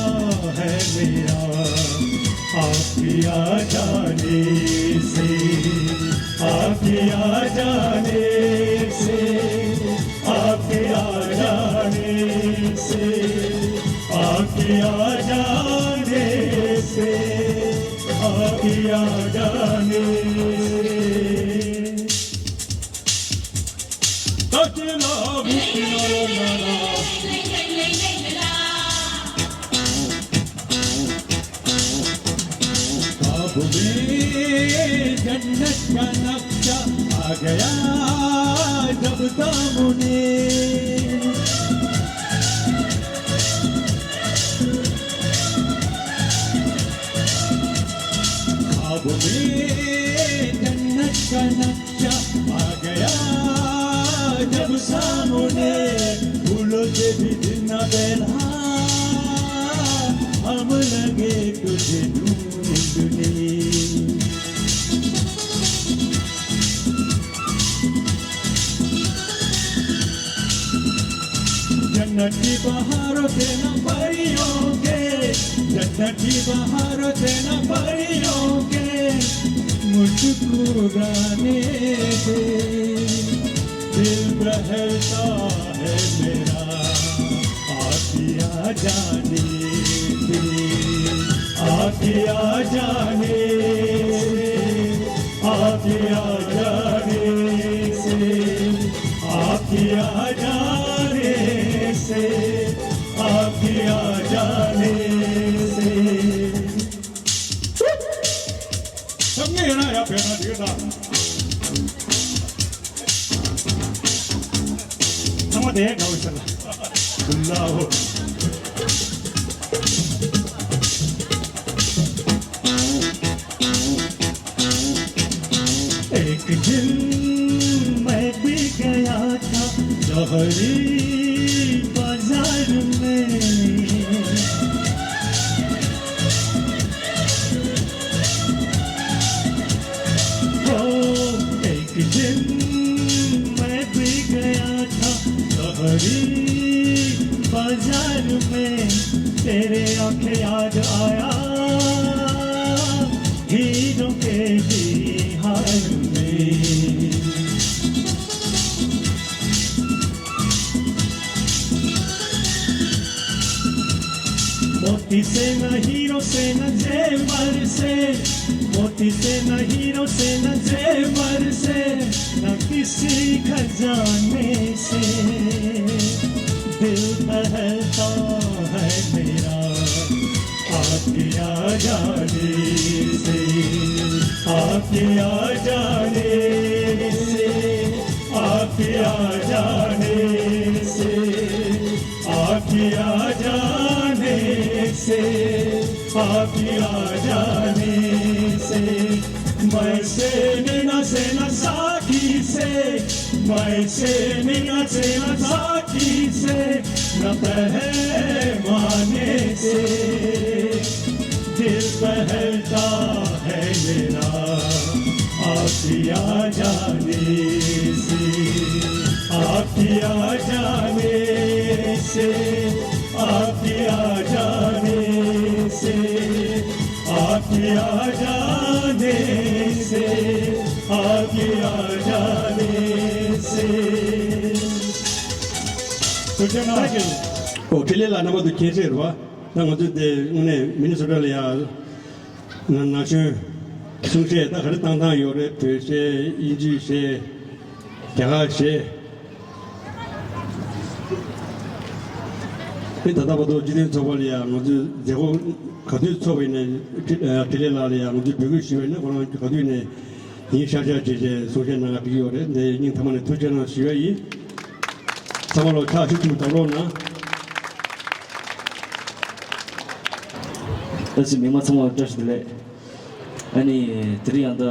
है मेरा, आपके आ जाने से, आपके आ जाने से, आपके आ जाने से, आपके आ जाने से, आपके आ जाने से। ख्वाब में जन्नत का नक्शा आ गया जब सामने। ख्वाब में जन्नत का नक्शा आ गया जब सामने, फूलों से भी दिल न बहला, हम लगे तुझे ढूंढने। जन्नत की बहारों से ना परियों के, जन्नत की बहारों से ना परियों के, मुझको गाने दे, दिल बहलता है मेरा, आके आ जाने दे, आके आ जाने दे, आके आ जाने दे। आपके आ जाने से, आपके आ जाने से। सबने ये ना यार, पहना दिया था। नमः देव गौ चला। अल्लाह। एक दिन मैं भी गया था जौहरी बाजार में। ओ, एक दिन मैं भी गया था जौहरी बाजार में, तेरे आंखें याद आया हीरों के बिहार में। मोती से न हीरो से न जेवर से, मोती से न हीरो से न जेवर से, न किसी खजाने से, दिल बहलता है मेरा। आपके आ जाने से, आपके आ जाने से, आपके आ जाने से, आपके आ जाने से, आपके आ जाने से, मैं से नैना से न साकी से, मैं से नैना से न साकी से, न पैमाने से, दिल बहलता है मेरा, आपके आ जाने से, आपके आ जाने से, आपके आ जाने से, आपके आ जाने से, आपके आ जाने से। ཨོ་ཁེ་ལེ་ལ་རྣམ་པ་ཚོ་མཁྱེན་གསལ་རེད་བ། ད་ང་ཚོ་དེ་དངོས་གནས་མི་ནི་སོ་ཊ་ལ་ཡ་ན་ན་གཞོན་གསུང་བཤད་ད་ག་རེ་བཏང་སྟངས་ཡོད་རེད། བོད་གཞས་དབྱིན་ཇིའི་གཞས་རྒྱ་གར་གཞས། ཨེ་ད་ལྟ་བར་དུ་སྤྱི་མཐུན་ཚོགས་པ་ལ་ཡ་ང་ཚོས་མཛད་སྒོ་ག་དུས་ཚོགས་པ་ཡིན་ནའི་ཁྲི་ལས་ལགས་ལ་ཡ་ང་ཚོས་འབོད་སྐུལ་ཞུས་པ་ཡིན་ན་ཁོ་རང་ག་དུས་ནས་ཡིན་ཤག་ཤག་བྱས་བྱས་གསུང་བཤད་གནང་ག་ཕེབས་ཀྱི་ཡོད་རེད། འདི་སྙིང་ཐག་པ་ནས་ཐུགས་རྗེ་གནང་ཞུ་ཡ་ཡིན། ཚང་མ་ལོ་ཕྱག་ཤུགས་ཆེན་པོ་བརྡབ་རོགས་གནང་། ཨ་ཙི་མི་མང་ཚང་མ་བཀྲ་ཤིས་བདེ་ལེགས། ཨ་ནི་དེ་རིང་ཡང་ད་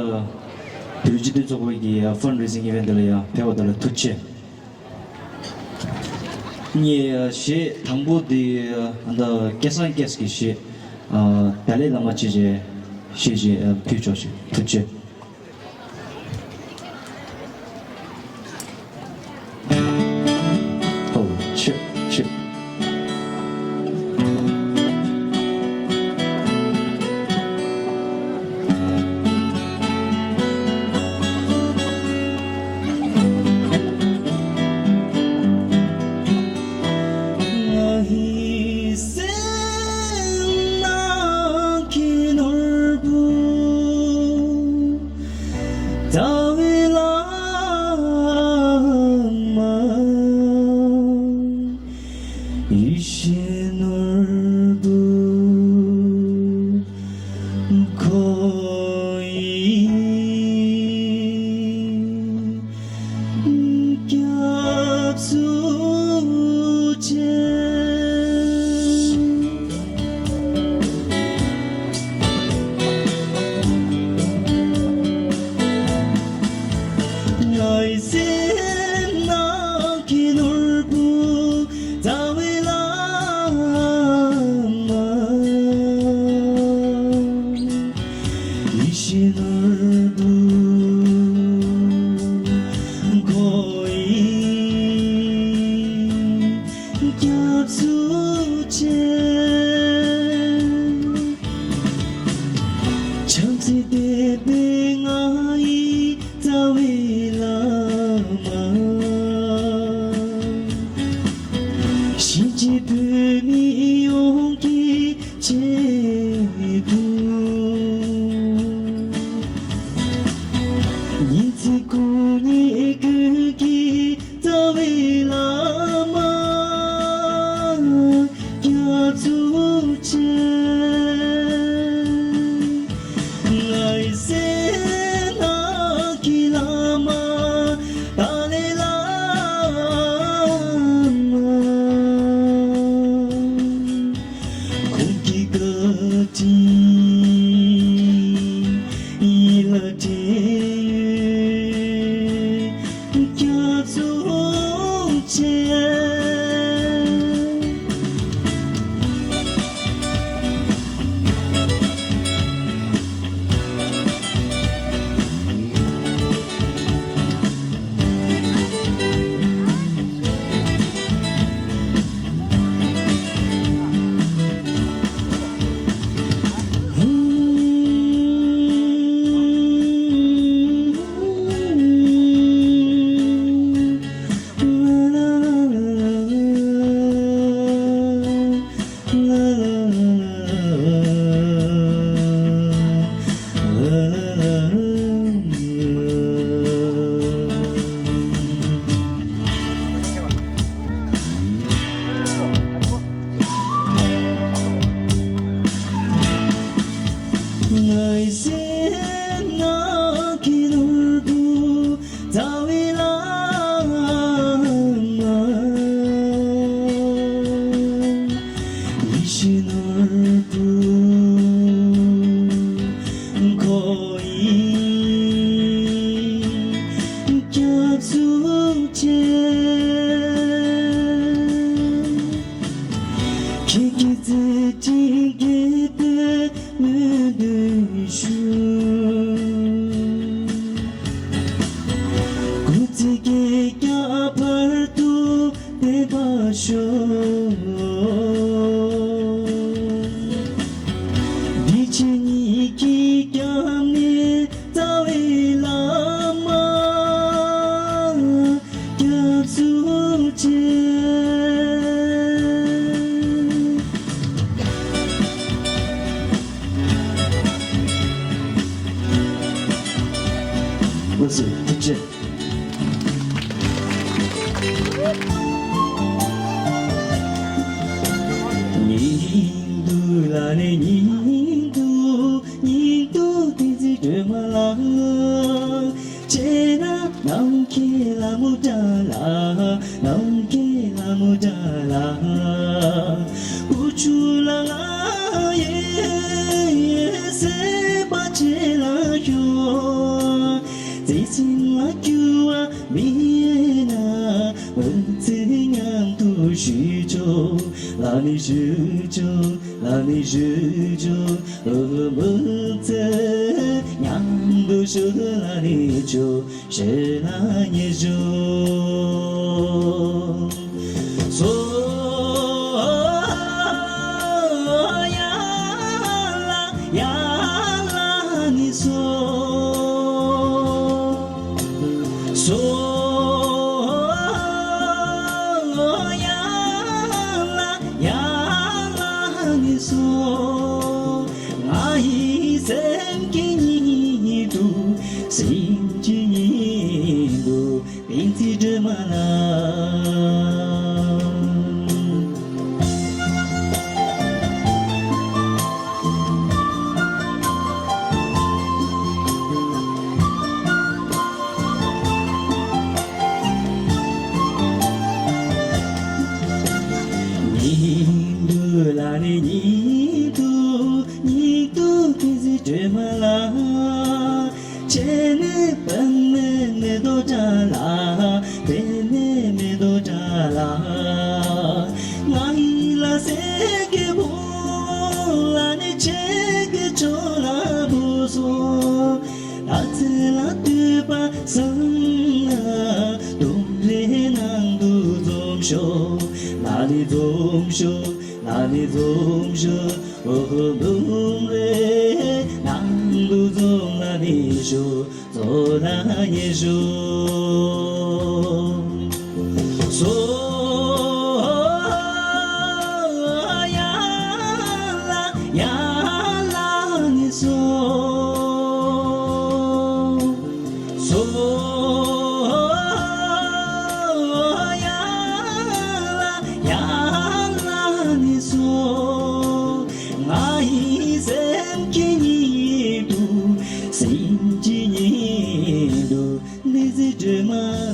བོད་སྤྱི་མཐུན་ཚོགས་པ་གི་ཕན་རེ་སིང་ཨི་ཝེན་ཊི་ལ་ཡང་ཕེབས་པ་དེ་ལ་ཐུགས་རྗེ་ཆེ། ངས་གཞས་དང་པོ་དེ་ད་སྐལ་བཟང་སྐྱབས་ཀྱི་གཞས་ཏཱ་ལའི་བླ་མ་བྱས་བྱས་གཞས་ཅིག་ཕུལ་ཆོག་ཞིག་ཐུགས་རྗེ་ཆེ། ཐུགས་རྗེ་ཆེ།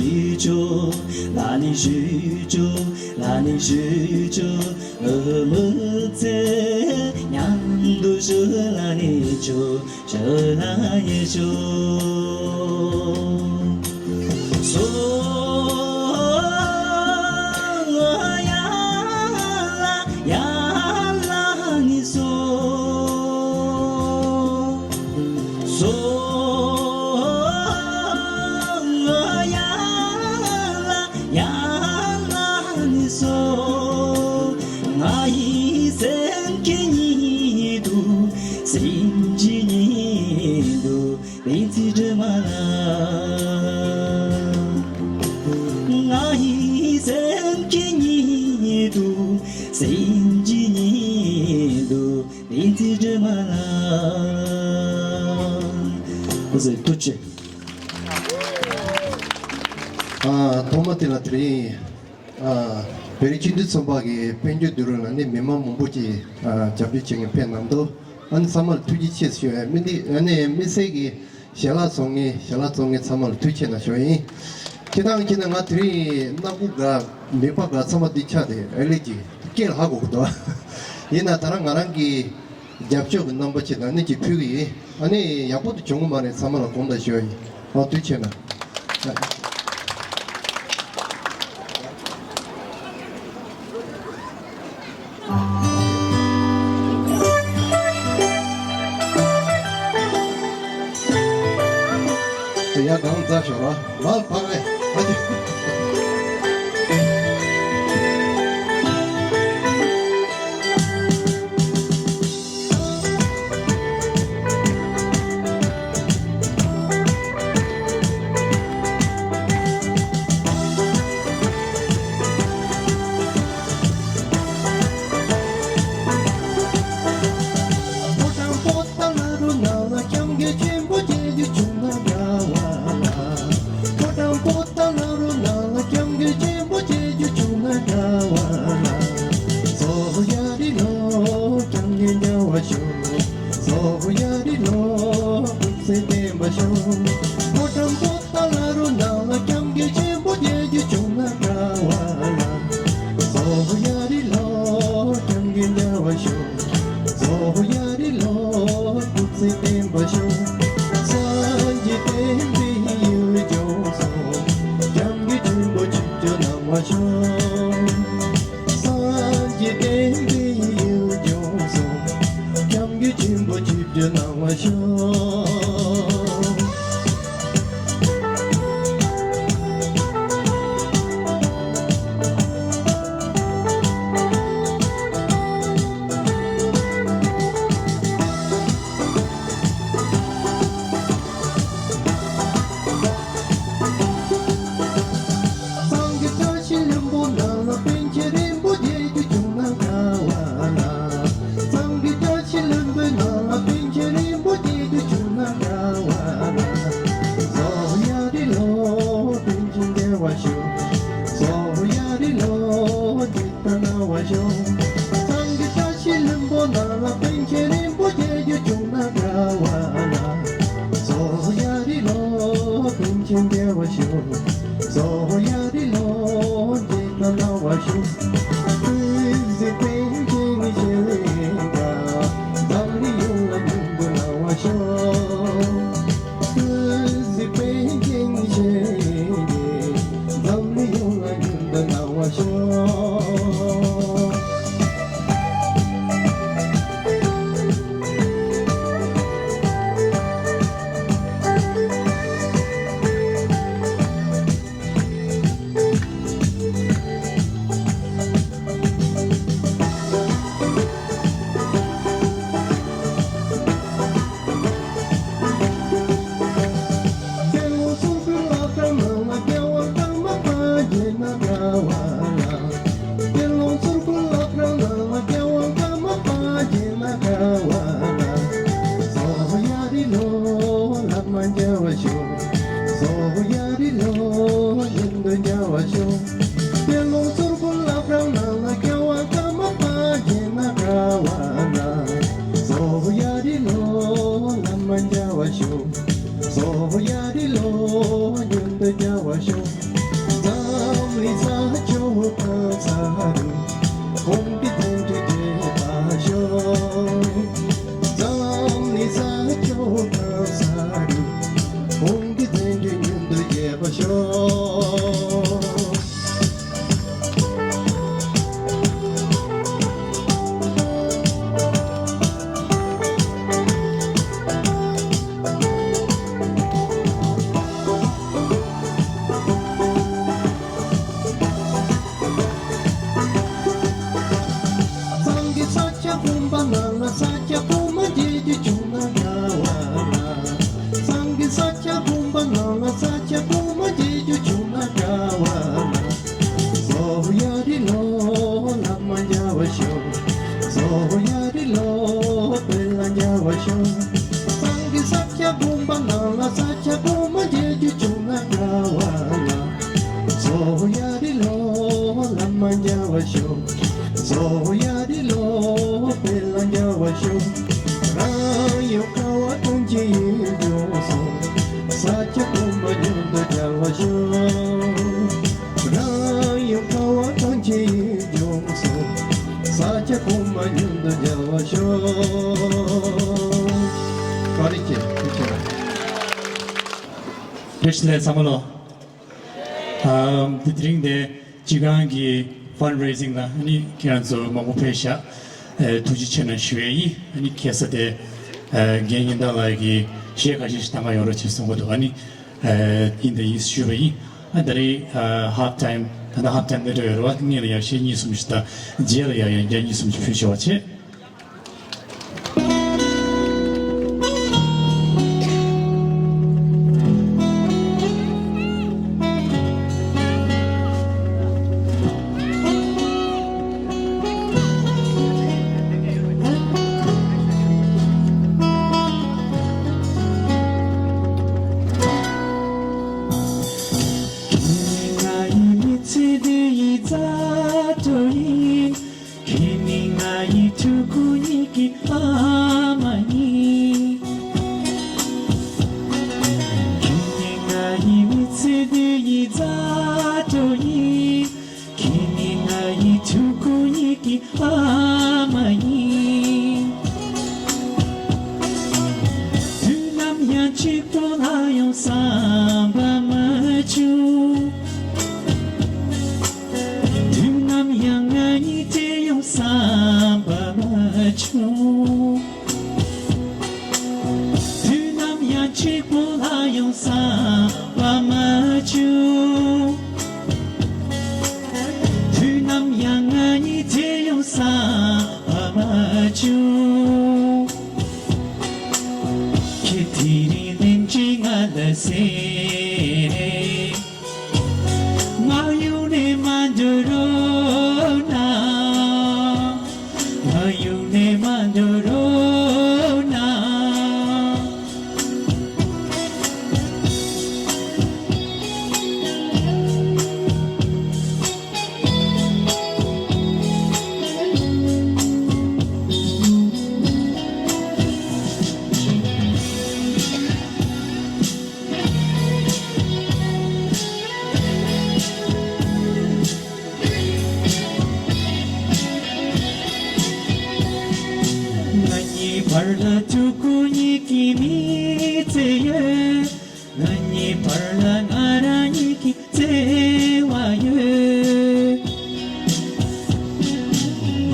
ཞུ་ཆོག་ལ་ནི་ཞུ་ཆོག་ལ་ནི་ཞུ་ཆོག་ཨུ་མུ་ཚེ་མཉམ་དུ་ཞུ་ལ་ནི་ཆོག་ཞུ་ལ་ཡེ་ཆོག་སོ་ཡ་ལ་ཡ་ལ་ནི་སོ། སོ་ཡ་ལ་ཡ་ལ་ནི་སོ། ང་ཡི་སེམས་ཀྱི་ཉིད་དུ་སེམས་ཀྱི་ཉིད་དུ་བདེན་ཚིག་སྒྲོལ་མ་ལ། ང་ཡི་སེམས་ཀྱི་ཉིད་དུ་སེམས་ཀྱི་ཉིད་དུ་བདེན་ཚིག་སྒྲོལ་མ་ལ། ཨོ་ཟེར་ཐུགས་རྗེ་ཆེ། ཨ་ཐོག་མ་དེ་ལ་དེ་རིང་ཨ་བོད་རིགས་སྤྱི་མཐུན་ཚོགས་པ་གི་དཔལ་འབྱོར་བསྡུ་རུབ་ལ་ནི་མི་མང་མང་པོ་ཅིག་ཨ་རྒྱབ་སྐྱོར་བྱེད་མཁན་ཕེབས་གནང་འདུག་ཨ་ནི་ཚང་མ་ལ་ཐུགས་རྗེ་ཆེ་ཞུ་ཡ། མི་འདི་ཨ་ནི་དམིགས་བསལ་གྱི་ཞལ་ལག་བཟོ་མཁན་ཞལ་ལག་བཙོང་མཁན་ཚང་མ་ལ་ཐུགས་རྗེ་ཆེ་གནང་ཞུ་ཡ་ཡིན། ཁྱེད་དང་ཁྱེད་ན་ང་དེ་རིང་སྣ་ཁུག་ག་མིད་པ་ག་ཚང་མ་འདི་ཆགས་ཏེ་ཨེ་ལེ་ཅིག་སྐད་ལ་ཧ་གོ་གི་འདུག་ཡིན་ན་ད་རང་ང་རང་གི་རྒྱབ་ཕྱོགས་ཀྱི་རྣམ་པ་ཅིག་དང་ནི་ཅིག་ཕུལ་གི་ཡིན། ཨ་ནི་ཡག་པོ་དུ་བྱུང་གི་མ་རེད། ཚང་མ་ལ་དགོངས་དག་ཞུ་ཡ་ཡིན། ཨོ་དུས་ཆེ་ན། ཡ་གང་རྩ་ཞོར་བ་མ་ཕག་ཨེ་ཨ་ཅི། ཕོ་བྲང་པོ་ཏ་ལ་རུ་ནང་ལ་སྐྱབས་མགོན་ཆེན་པོ་མཇལ་རྒྱུ་བྱུང་ན་དགའ་བ་ལ། ཕོ་བྲང་པོ་ཏ་ལ་རུ་ནང་ལ་སྐྱབས་མགོན་ཆེན་པོ་མཇལ་རྒྱུ་བྱུང་ན་དགའ་བ་ལ། སོ་ཡ་རི་ལོ་སྐྱབས་མགོན་རྒྱལ་བ་ཤོག་སོ་ཡ་རི་ལོ་སྐུ་ཚེ་བརྟན་པ་ཤོག་ཕོ་བྲང་པོ་ཏ་ལ་རུ་ནང་ལ་སྐྱབས་མགོན་ཆེན་པོ་མཇལ་རྒྱུ་བྱུང་ན་དགའ་བ་ལ། སོ་ཡ་རི་ལོ་སྐྱབས་མགོན་རྒྱལ་བ་ཤོག་སོ་ཡ་རི་ལོ་སྐུ་ཚེ་བརྟན་པ་ཤོག་སངས་རྒྱས་བསྟན་པའི་ཡུལ་སྐྱོང་སོང་། སྐྱབས་མགོན་ཆེན་པོ་ཆིབས་བསྒྱུར་གནང་བ་ཤོག་སངས་རྒྱས་བསྟན་པའི་ཡུལ་སྐྱོང་སོང་། སྐྱབས་མགོན་ཆེན་པོ་ཆིབས་བསྒྱུར་གནང་བ་ཤོག་སངས་རྒྱས་བཀྲ་ཤིས་ལྷུན་པོ་ནང་ལ་པཎ་ཆེན་རིན་པོ་ཆེ་རྒྱུ་བྱུང་ན་དགའ་བ་ལ། སངས་རྒྱས་བཀྲ་ཤིས་ལྷུན་པོའི་ནང་ལ་པཎ་ཆེན་རིན་པོ་ཆེ་རྒྱུ་བྱུང་ན་དགའ་བ་ལ། སོ་ཡ་རི་ལོ་པཎ་ཆེན་རྒྱལ་བ་ཤོག་སོ་ཡ་རི་ལོ་གནང་བ་ཤོག་སངས་རྒྱས་བཀྲ་ཤིས་ལྷུན་པོ་ནང་ལ་པཎ་ཆེན་རིན་པོ་ཆེ་རྒྱུ་བྱུང་ན་དགའ་བ་ལ། སོ་ཡ་རི་ལོ་པཎ་ཆེན་རྒྱལ་བ་ཤོག་སོ་ཡ་རི་ལོ་གནང་བ་ཤོག་སྐུ་ཚེ་པཎ་ཆེན་ཞལ་ལས་འཛམ་གླིང་ཡོངས་ལ་སྙིང་པོ་གནང་བ་ཤོག་སྐུ་ཚེ་པཎ་ཆེན་ཞལ་ནས་འཛམ་གླིང་ཡོངས་ལ་སྙིང་པོ་གནང་བ་ཤོག་སོ་ཡ་རི་ལོ་ཡུན་དུ་རྒྱལ་བ་ཤོག་དཔལ་ལུང་ཟུར་ཕུག་བླ་བྲང་ནང་ལ་སྐྱབས་མགོན་ཀརྨ་པ་མཇལ་ན་དགའ་བ་ལ། སོ་ཡ་རི་ལོ་བླ་མ་མཇལ་བར་ཤོག་སོ་ཡ་རི་ལོ་ཡུན་དུ་རྒྱལ་བར་ཤོག་བ་ཤོག་གཙོ་བོ་ཡ་རི་ལོ་དཔལ་ལ་ཉེ་བར་ཤོག་རང་ཡུལ་ཁ་བ་དོན་གྱི་ཡུལ་ལྗོངས་སུ། ས་སྐྱ་གོང་མ་མྱུར་དུ་མཇལ་བར་ཤོག་རང་ཡུལ་ཁ་བ་དོན་གྱི་ཡུལ་ལྗོངས་སུ། ས་སྐྱ་གོང་མ་མྱུར་དུ་མཇལ་བར་ཤོག་བཀའ་དྲིན་ཆེ། ཐུགས་རྗེ་ཆེ། བཀྲ་ཤིས་བདེ་ལེགས་ཚང་མ་ལོ། ཨམ། དེ་དེ་རིང་དེ་སྤྱི་ཁང་གི་ཕན་རེ་ཟིང་ལ་ཨ་ནི་ཁྱེད་རང་ཚོ་མང་པོ་ཕེབས་ཤག་ཨེ། ཐུགས་རྗེ་ཆེ་གནང་ཞུ་ཡས་ཡིན། ཨ་ནི་ཁ་སང་དེ་ཨེ། རྒན་ཡིན་ད་ལགས་ཀྱིས་གཞས་ཁ་ཤས་ཤིག་གཏང་ག་ཡོང་རོགས་བྱེད་གསུང་གི་འདུག་ཨ་ནི་ཨེ། ཡིན་དང་ཡིན་ཞུས་པ་ཡིན། ཨ། ད་རེས་ཨ། ཧབ་ཊའིམ། ད་ལྟ་ཧབ་ཊའིམ་སླེབས་འགྲོ་ཡོད་རེད་བ། སྔོན་ལ་ཡང་གཞས་གཉིས་གསུམ་ཞིག་དང་། རྗེས་ལ་ཡང་ཡང་བརྒྱ་གཉིས་གསུམ་ཞིག་ཕུལ་ཆོག་པ་བྱེད། ཁྱེད་ནི་ང་ཡི་མི་ཚེ་འདི་ཡི་མཛའ་གྲོགས་ཡིན། ཁྱེད་ནི་ང་ཡི་ཕྲུ་གུ་གཉིས་ཀྱི་ཨ་མ་ཡིན། ཁྱེད་ནི་ང་ཡི་མི་ཚེ་འདི་ཡི་མཛའ་གྲོགས་ཡིན། ཁྱེད་ནི་ང་ཡི་ཕྲུ་གུ་གཉིས་ཀྱི་ཨ་མ་ཡིན། དུས་ནམ་ཡང་གཅིག་པོ་ལ་ཡང་བསམ་པ་མ་བྱུང་། དུས་ནམ་ཡང་ང་གཉིས་དེ་ཡང་བསམ་པ་མ་བྱུང་། དུས་ནམ་ཡང་གཅིག་པོ་ལ་ཡང་བསམ་པ་མ་བྱུང་། དུས་ནམ་ཡང་ང་གཉིས་དེ་ཡང་བསམ་པ་མ་བྱུང་། ཁྱེད་དེ་རིང་ལན་གཅིག་ང་ལ་ཟེར། ང་ཡུལ་ནས་མ་འགྲོ་རོགས་གནང་། ང་ཡུལ་ནས་མ་འགྲོ་རོགས་གནང་། ང་གཉིས་བར་ལ་ཕྲུ་གུ་གཉིས་ཀྱི་མི་ཚེ་ཡོད། ང་གཉིས་བར་ལ་ང་རང་ཉིད་ཀྱི་བརྩེ་བ་ཡོད།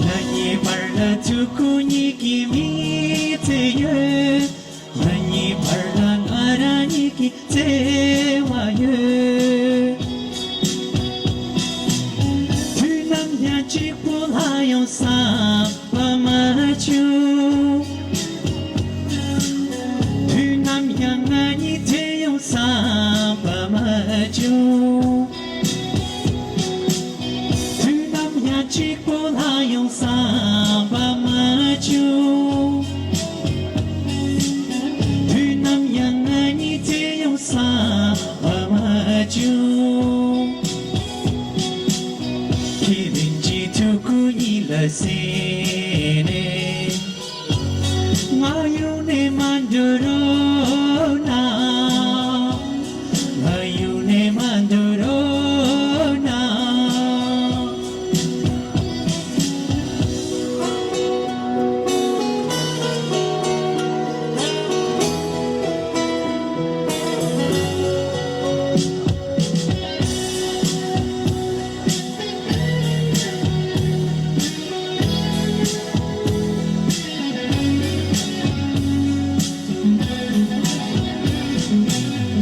ང་གཉིས་བར་ལ་ཕྲུ་གུ་གཉིས་ཀྱི་མི་ཚེ་ཡོད། ང་གཉིས་བར་ལ་ང་རང་ཉིད་ཀྱི་བརྩེ་བ་ཡོད། དུས་ནམ་ཡང་གཅིག་པོ་ལ་ཡང་བསམ་པ་མ་བྱུང་། དུས་ནམ་ཡང་ང་གཉིས་དེ་ཡང་བསམ་པ་མ་བྱུང་། དུས་ནམ་ཡང་གཅིག་པོ་ལ་ཡང་བསམ་པ་མ་བྱུང་། དུས་ནམ་ཡང་ང་གཉིས་དེ་ཡང་བསམ་པ་མ་བྱུང་། ཁྱེད་རང་གི་ཕྲུ་གུ་གཉིས་ལ་ཟེར་ནས། ང་ཡུལ་ནས་མ་འགྲོ་རོགས་གནང་། ང་ཡུལ་ནས་མ་འགྲོ་རོགས་གནང་།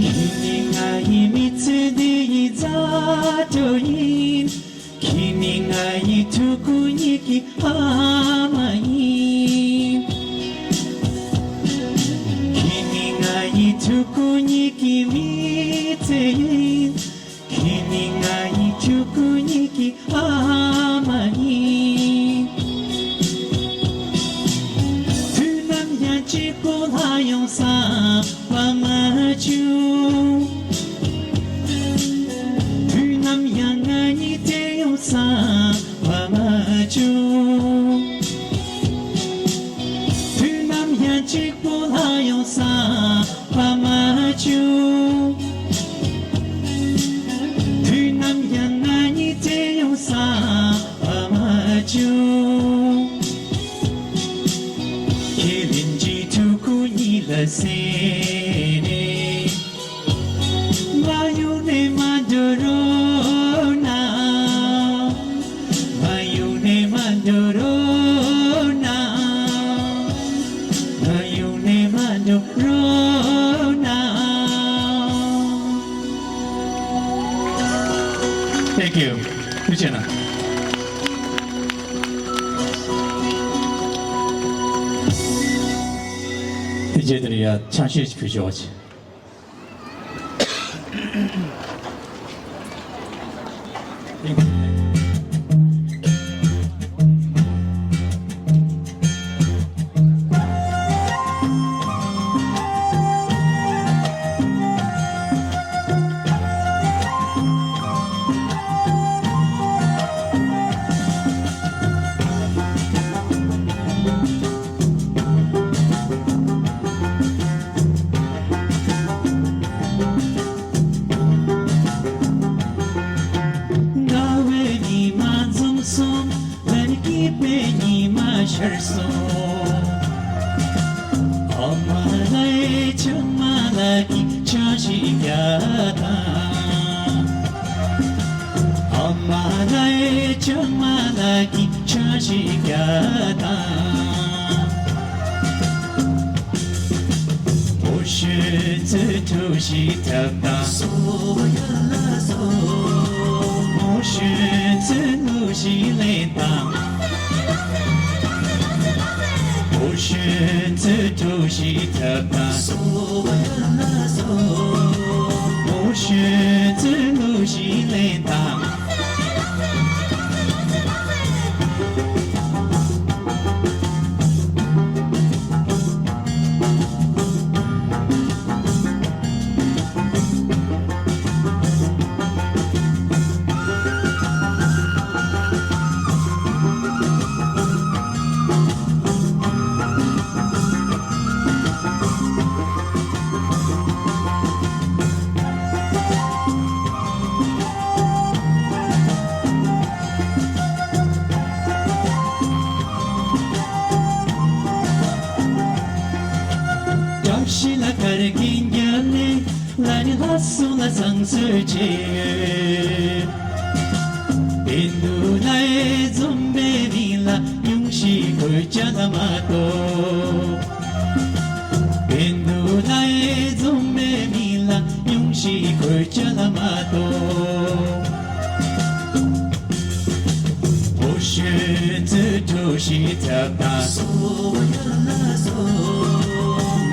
ཁྱེད་ནི་ང་ཡི་མི་ཚེ་འདི་ཡི་མཛའ་གྲོགས་ཡིན། ཁྱེད་ནི་ང་ཡི་ཕྲུ་གུ་གཉིས་ཀྱི་ཨ་མ་ཡིན། ཁྱེད་ནི་ང་ཡི་ཕྲུ་གུ་གཉིས་ཀྱི་མི་ཚེ་ཡིན། ཁྱེད་ནི་ང་ཡི་ཕྲུ་གུ་གཉིས་ཀྱི་ཨ་མ་ཡིན། དུས་ནམ་ཡང་གཅིག་པོ་ལ་ཡང་བསམ་པ་མ་བྱུང་། དུས་ནམ་ཡང་ང་གཉིས་དེ་ཡང་བསམ་པ་ Thank you. ཐུགས་རྗེ་གནང་། དེ་རྗེས་དེར་ཡ་ཆང་གཞས་ཞིག་ཕུལ་ཆོག་ཅིག་དགའ་བའི་ཉི་མ་འཛོམས་སོང་། ལན་སྐྱིད་པའི་ཉི་མ་ཤར་སོང་། ཨ་མ་ལགས་ཀྱིས་ཆང་ཞིག་བརྒྱབ་དང་། ཨ་མ་ལགས་ཀྱིས་ཆང་ཞིག་བརྒྱབ་དང་། ཨོ་ཤེས་ཚེ་གྲོགས་ཤིག་ཐབས་དང་། ཨོ་ཤེས་ཚེ་གླུ་ཞིག་ལེན་དང་། ཨོ་ཤེས་ཚེ་གྲོགས་ཤིག་ཐབས་དང་། ཨོ་ཤེས་ཚེ་གླུ་ཞིག་ལེན་དང་། བཀྲ་ཤིས་ལ་གར་གྱིན་བརྒྱབ་ནས། ལ་ནི་ལྷ་སྲུང་ལ་བཟང་བསྟོད་བྱས་ཡོད། བཻ་ཌཱུརྱ་འཛོམས་པའི་མི་ལ་སྙུང་གཞི་གོད་ཆག་ལ་མ་གཏོགས། བཻ་ཌཱུརྱ་འཛོམས་པའི་མི་ལ་སྙུང་གཞི་གོད་ཆག་ལ་མ་གཏོགས། ཨོ་ཤེས་ཚེ་གྲོགས་ཤིག་ཐབས་དང་།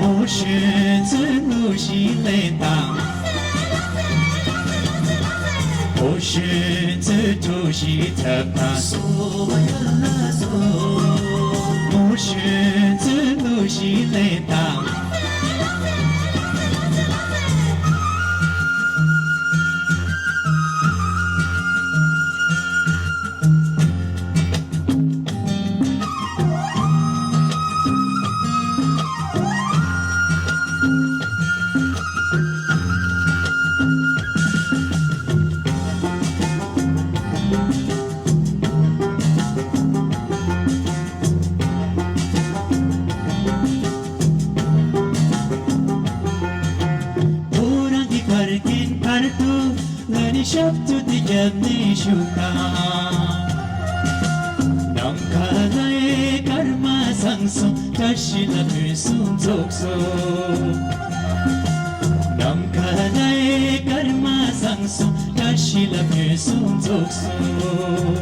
ཨོ་ཤེས་ཚེ་གླུ་ཞིག་ལེན་དང་། ཨོ་ཤེས་ཚེ་གྲོགས་ཤིག་ཐབས་དང་། ཨོ་ཤེས་ཚེ་གླུ་ཞིག་ལེན་དང་། ཁོ་རང་གི་ཕར་འགྲན་བར་དུ། ལ་ནི་ཞབས་ཏོག་དེ་བརྒྱབ་ནས་བཞུགས་དང་། ནམ་མཁའ་ལ་སྐར་མ་བཟང་སོང་། བཀྲ་ཤིས་ལ་ཕུན་སུམ་ཚོགས་སོང་། ནམ་མཁའ་ལ་སྐར་མ་བཟང་སོང་། བཀྲ་ཤིས་ལ་ཕུན་སུམ་ཚོགས་སོང་།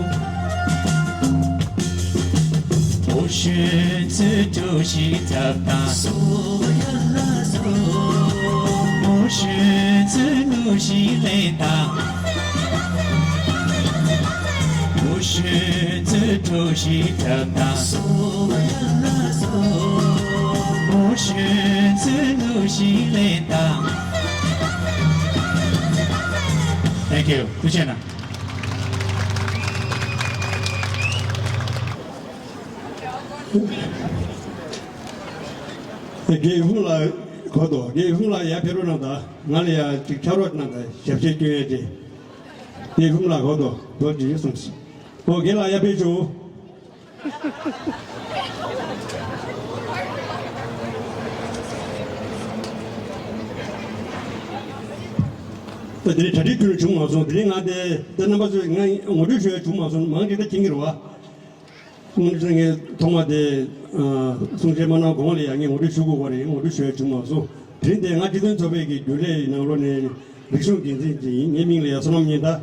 ཨོ་ཤེས་ཚེ་གྲོགས་ཤིག་ཐབས་དང་། ཨོ་ཤེས་ཚེ་གླུ་ཞིག་ལེན་དང་། ཨོ་ཤེས་ཚེ་གྲོགས་ཤིག་ཐབས་དང་། ཨོ་ཤེས་ཚེ་གླུ་ཞིག་ལེན་དང་། Thank you. ཐུགས་རྗེ་གནང་། རྒན་ཧུང་ལགས་གོ་དོ། རྒན་ཧུང་ལགས་ཡར་ཕེབས་རོགས་གནང་དང་། ང་ལ་ཡར་ཅིག་ཕྱག་རོགས་གནང་དང་། ཞབས་ཕྱི་སྐྱོན་ཡས་ཅིག་རྒན་ཧུང་ལགས་གོ་དོ། དོ་ཅིག་གསུངས་སོང་། ཨོ་རྒན་ལགས་ཡར་ཕེབས་བྱུང་། ད་དེ་རིང་གྲ་སྒྲིག་ཁྱོན་ནས་བྱུང་མ་སོང་། དེ་རིང་ང་དེ་ད་རྣམ་པ་ཚོས་ང་ངོ་སྤྲོད་ཞུ་ཡ་བྱུང་མ་སོང་། མང་ཆེ་ད་མཁྱེན་གྱི་རེད་བ། སྔོན་ཆད་ངས་ཐོག་མ་དེ་ཨ་གསུང་བཤད་མ་གནང་གོང་ལ་ཡང་ངས་ངོ་སྤྲོད་ཞུ་དགོས་པ་རེད། ངོ་སྤྲོད་ཞུ་ཡ་བྱུང་མ་སོང་། དེ་རིང་དེ་ང་སྤྱི་མཐུན་ཚོགས་པའི་གི་རྒྱུན་ལས་ནང་ལོགས་ནས་རིག་གཞུང་འགན་འཛིན་ཅིག་ཡིན། ངའི་མིང་ལ་ཡ་བསོད་ནམས་ཉི་ཟླ།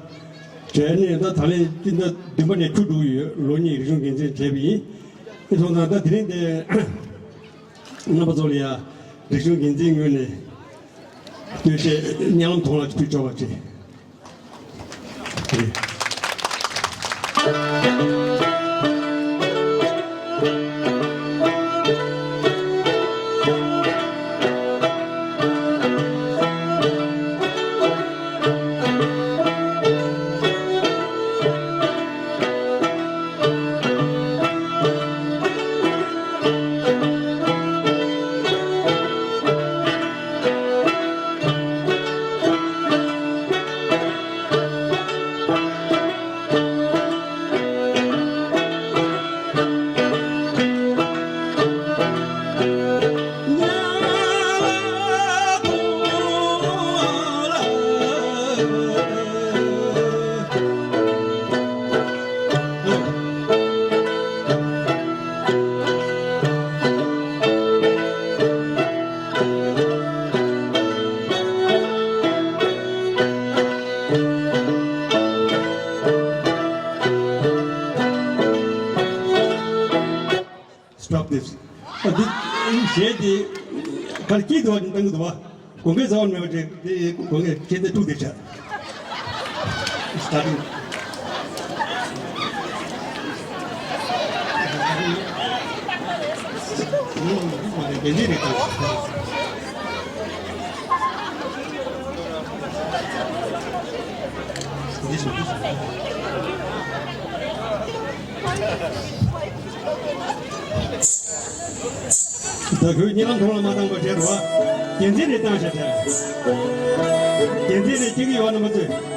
བྱས་ནས་ད་ད་ལན་སྤྱི་ཟླ་བདུན་པ་ནས་བཅུ་དྲུག་ཡོད་ལོ་གཉིས་རིག་གཞུང་འགན་འཛིན་བྱས་པ་ཡིན། དེ་སོང་ཙང་ད་དེ་རིང་འདི་རྣམ་པ་ཚོ་ལ་ཡ་རིག་གཞུང་འགན་འཛིན་ངོས་ནས་སྟོད་གཞས་གཉའ་ལམ་ཐོང་ལ་ཕུལ་ཆོག་པ་བྱེད། Stop this. ཨ་འདི་གཞས་འདི་གར་སྐྱིད་འདུག་བ་བཏང་གི་འདུག་བ། དགོངས་འགལ་རྩ་བ་མེད་པ་དེ་དེ་དགོངས་འགལ་ཁྱེད་ཚོས་དཀྲུག་བསྡད་བྱ། Starting. This one, this one. ད་ཁོས་གཉིད་ལམ་ཐོང་ལ་མ་བཏང་པ་བྱས་རོགས། རྒྱལ་མཚན་རེ་བཏང་བྱ་བྱ། རྒྱལ་མཚན་རེ་སྐྱེ་གི་ཡོད་ན་མ་ཚོད།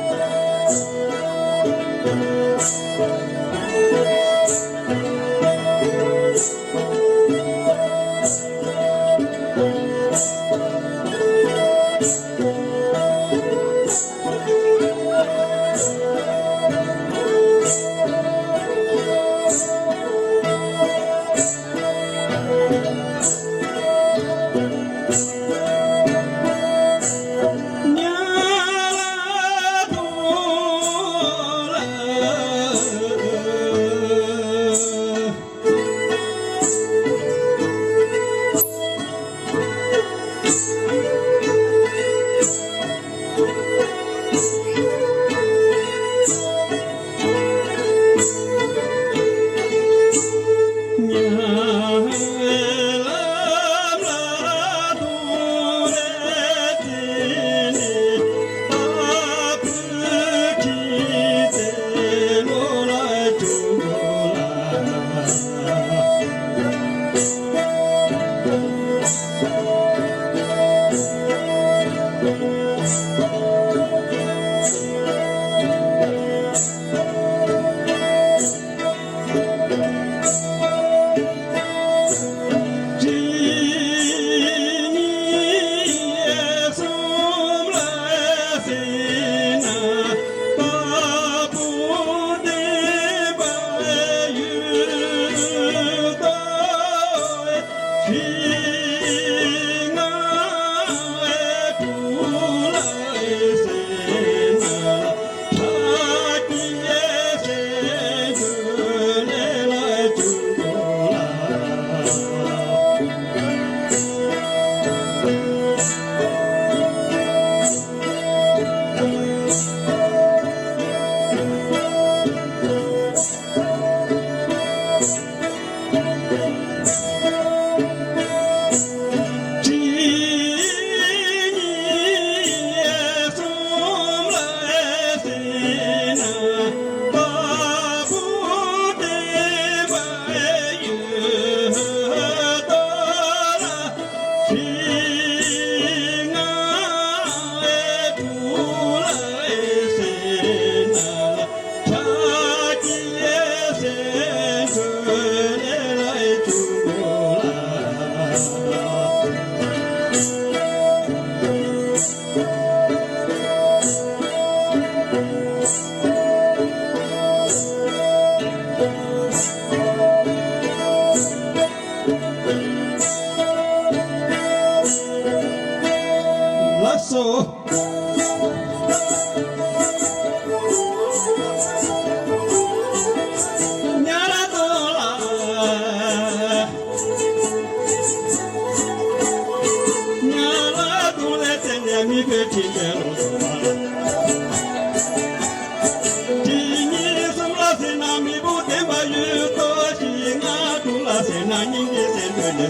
དེ་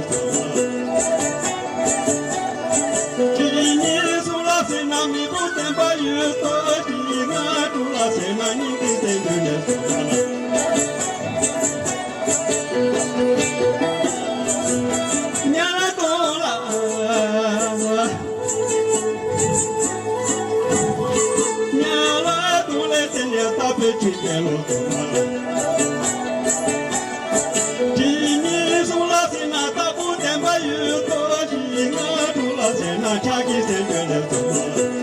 ཉིད་གསུང་ལ་ཟེར་ན་མི་བུ་བསྟན་པ་ཡོད་དོ། དེ་ང་དྲུང་ལ་ཟེར་ན་སྙིང་གི་སེམས་འདུན་ནས་གསུང་ལ། ཉ་ལ་གཏོང་ལ། ཉ་ལ་གཏོང་ལས་ཟེར་ནས་ལྟ་བུའི་ཁྲིད་པའི་ལོ་དུ་མ་ལ། དེ་ཉིད་གསུང་ལ་ཟེར་ན་ལྟ་བུ་བདེན་པ་ཡོད་དོ། ཞིག་ང་དྲུང་ལ་ཟེར་ན་ཕྱག་གི་སེམས་ཅན་ལས་ཚོགས་པ།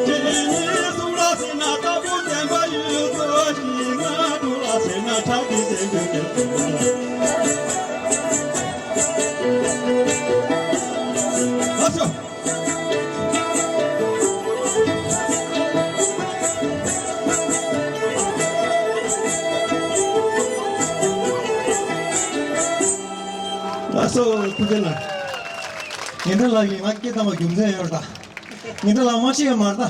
དེ་ཉིད་གསུང་ལ་ཟེར་ན་ལྟ་བུ་བདེན་པ་ཡོད་དོ། ཞིག་ང་དྲུང་ལ་ཟེར་ན་ཕྱག་གི་སེམས་ཅན་ལས་ཚོགས་པ། ཨ་ཤོ། ལགས་སོ། ཐུགས་རྗེ་གནང་། ངེད་འདྲ་ལགས་ཀྱིས་ང་སྐད་བཏང་བ་རྒྱུ་མཚན་ཡོད་རེད་ད། ངེད་འདྲ་ལགས་མ་ཤེས་ཡ་མ་རེད་ད།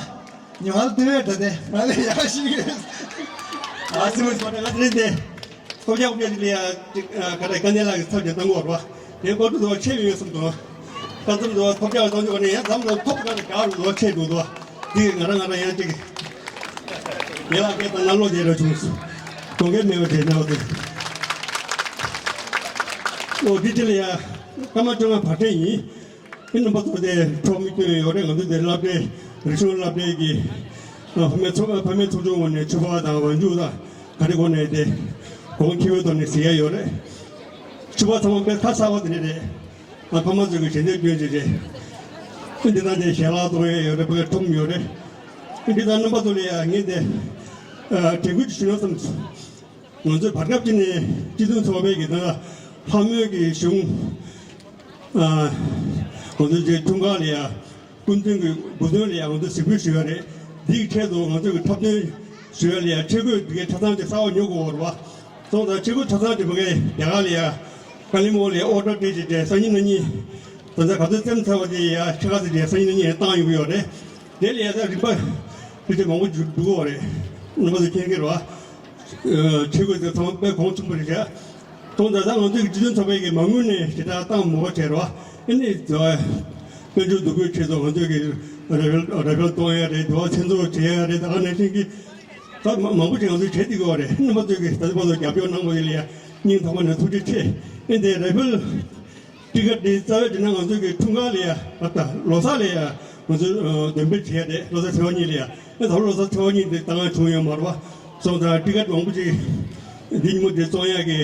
ཉི་མ་ལ་དེ་བས་འདྲ་དེ་ང་ལས་ཡག་ཤེས་ཀྱི་རེད། ཨ་སི་མོ་སི་མ་ད་ང་དེ་རེད་དེ། ཐོབ་རྒྱག་དཔེ་ལ་ཡ་ཅིག་ཨ་ག་རེ་དཀའ་གནད་ལ་ཚབ་ཀྱང་བཏང་གི་ཡོད་རེད་བ། དེ་ཀོ་ཀྲུ་དུ་བ་ཆེ་ཡོད་གསུངས་འདུག་ཀ་ཙམ་དུ་བ་ཐོབ་རྒྱག་བཏང་རྒྱུ་ག་ནས་ཡང་འཛམ་གླིང་ཐོབ་ག་ནས་ག་རུ་ལོ་ཆེ་འདུག་འདུག་འདི་ང་རང་ང་རང་ཡང་ཅིག་ངེད་ལ་སྐད་དང་ནང་ལོག་བྱས་ར་བྱུང་སོང་། གྲོང་ཁྱེར་མེད་པ་བྱས་ན་བ་དེ། ཨོ་འདི་དེ་ལ་ཡ་སྐར་མ་བཅོ་ལྔ་བར་ཐེངས་ཡིན། ཨེ་རྣམ་པ་ཚོ་དེ་འཕྲོག་མི་སྐྱོན་ཡོད་རེད། ང་ཚོ་དེ་སློབ་གྲྭའི་རིག་གཞུང་སློབ་གྲྭའི་གི་ཨ་ཕ་མའི་ཚོགས་ཕ་མའི་ཚོགས་ཆུང་ངོས་ནས་ཕྱུ་པ་དང་བང་རྒྱུག་དང་ག་རེ་གོ་ནས་དེ་གོང་ཁེ་པོའི་ཐོག་ནས་ཟེར་ཡ་ཡོད་རེད། ཕྱུ་པ་ཚང་མ་དཔེ་ཁ་གསར་པ་དེ་འདྲ་རེད། ཨ་ཕ་མ་ཚོ་གི་ཞལ་འདེབས་སྐྱོན་ཅིག་རེད། ཨེ་འདི་དང་དེ་ཞལ་ལག་གཏོང་ཡ་ཡོད་རེད། དཔེ་ཁྲོམ་ཡོད་རེད། ཨེ་འདི་དང་རྣམ་པ་ཚོ་ལ་ཡ་ངས་དེ་ཨ་དྲན་སྐུལ་ཅིག་ཞུ་ན་བསམ་སོང་། ང་ཚོའི་བར་སྐབས་ཅིག་ནས་སྤྱི་མཐུན་ཚོགས་པའི་གི་ནང་ལྷ་མོའི་གི་གཞུང་ཨ་ང་ཚོའི་ཅིག་འཁྲུངས་སྐར་ལ་ཡ་སྐུ་མདུན་གྱི་སྐུ་མདུན་ལ་ཡ་ང་ཚོ་གཟིགས་འབུལ་ཞུ་ཡ་རེད། འདི་གི་འཕྲལ་དུ་ང་ཚོ་གི་འཁྲབ་སྟོན་ཞུ་ཡ་ལ་ཡ་ཆས་གོས་འདི་གའི་ཆ་ཚང་ཅིག་གསར་པ་ཉོ་དགོས་པ་རེད་བ། སོང་ཙང་ཆས་གོས་ཆ་ཚང་ཅིག་མ་གའི་རྒྱ་གར་ལ་ཡ་ཀ་ལི་མོ་ལ་ཡ་ཨོ་ཌར་སྤྲད་ཅིག་སྤྲད། སང་ཉིན་གནངས་ཉིན་ད་ལྟ་ག་ཚོད་བཙེམས་ཚར་བ་དེ་ཡ་ཆ་ག་ཚོད་ཅིག་སང་ཉིན་གནངས་ཉིན་བཏང་ཡོང་གི་ཡོད་རེད། དེ་ལ་ཡ་ད་རིམ་པ་དེ་ཚོ་མང་པོ་འགྲོ་གི་ཡོད་རེད། རྣམ་པ་ཚོ་མཁྱེན་གྱི་རེད་བ། ཆས་གོས་དེ་ཚང་མ་དཔེ་གོང་ཆེན་པོ་རེད་ཤག་དོན་དག་ད་ང་ཚོའི་སྤྱི་མཐུན་ཚོགས་པའི་གི་མ་དངུལ་ནས་ཞེ་དྲག་བཏང་མ་དགོས་བྱས་རེད་བ། ཨ་ནི་དཔལ་འབྱོར་འདུ་འགོད་ཆེད་དུ་ང་ཚོའི་གི་ར་ཕེལ་ར་ཕེལ་གཏོང་ཡ་རེད། དེ་བ་མཚན་ཚོགས་བྱེད་ཡ་རེད། ད་ག་ནང་བཞིན་གི་ད་མ་མང་པོ་ཅིག་ང་ཚོས་བྱེད་བསྡད་ཀྱི་ཡོད་རེད། རྣམ་པ་ཚོས་གི་ད་ལྟ་བར་དུ་རྒྱབ་སྐྱོར་གནང་བ་དེ་ལ་ཡ་སྙིང་ཐག་པ་ནས་ཐུགས་རྗེ་ཆེ། ཨ་ནི་དེ་ར་ཕེལ་ཊི་ཀེ་ཊི་འདི་རྩ་བའི་དེ་ན་ང་ཚོའི་གི་འཁྲུངས་སྐར་ལ་ཡ་ཨ་ད་ལོ་གསར་ལ་ཡ་ང་ཚོས་འདོན་སྤེལ་བྱས་ཏེ་ལོ་གསར་ཚེས་པ་གཉིས་ལ་ཡ། ཨ་ད་ལོ་གསར་ཚེས་པ་གཉིས་འདི་ད་ག་བྱུང་ཡོད་མ་རེད་བ། སོང་ཙང་ཊི་ཀེ་ཊི་མང་པོ་ཅིག་འདི་ཉིན་མོ་འདི་བཙོང་ཡ་གི་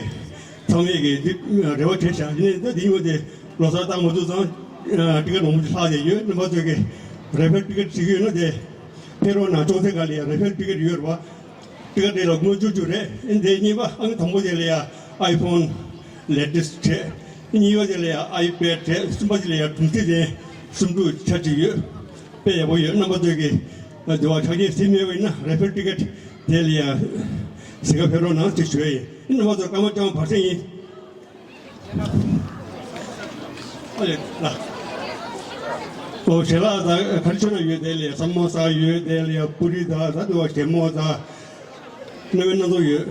ཚང་མས་གི་འདི་རེ་བ་བྱས་ཤག་ཡིན་ནའི་ད་འདི་ཉིན་མོ་འདི་ལོ་གསར་བཏང་མ་ཐུབ་ཙང་ཊི་ཀེ་ཊི་མང་པོ་ཅིག་ལྷག་བསྡད་ཡོད། རྣམ་པ་ཚོས་གི་ར་ཕེལ་ཊི་ཀེ་ཊི་བྱེད་ཀྱི་ཡོད་ན་དེ་ཕེབས་རོགས་གནང་། ཅོག་ཙེ་སྒང་ལ་ཡ་ར་ཕེལ་ཊི་ཀེ་ཊི་ཡོད་རེད་བ། ཊི་ཀེ་ཊི་དེ་ལ་སྒོར་མོ་བཅུ་བཅུ་རེད། ཨ་ནི་དེ་གཉིས་པ་ཨང་དང་པོ་དེ་ལ་ཡ་ཨའི་ཕོན་ལེ་ཊེ་སི་ཊི་རེད། གཉིས་པ་དེ་ལ་ཡ་ཨའི་པེ་ཌི་རེད། གསུམ་པ་དེ་ལ་ཡ་གྲུང་ཐིག་ལྡན་སུམ་ཕྲུགས་ཆ་གཅིག་ཡོད། དཔེ་ཡག་པོ་ཡོད། རྣམ་པ་ཚོས་ཀྱི་དེ་བ་ཆ་རྐྱེན་གཟིགས་མེད་པ་ཡིན་ན་ར་ཕེལ་ཊི་ཀེ་ཊི་དེ་ལ་ཡ་གཟིགས་ག་ཕེབས་རོགས་གནང་ཅེས་ཞུ་ཡ་ཡིན། རྣམ་པ་ཚོ་སྐར་མ་བཅོ་ལྔ་བར་སེང་ཡིན། ཨོ་ལེ་ལ། ཨོ་ཞལ་ལག་ད་ག་རེ་མཆོད་ན་ཡོད། དེ་ལ་ཡ་ས་མོ་ས་ཡོད། དེ་ལ་ཡ་པུ་རི་ད་ད་དུ་བ་ཞལ་མོ་ད་སྣ་བའི་སྣ་ཚོགས་ཡོད།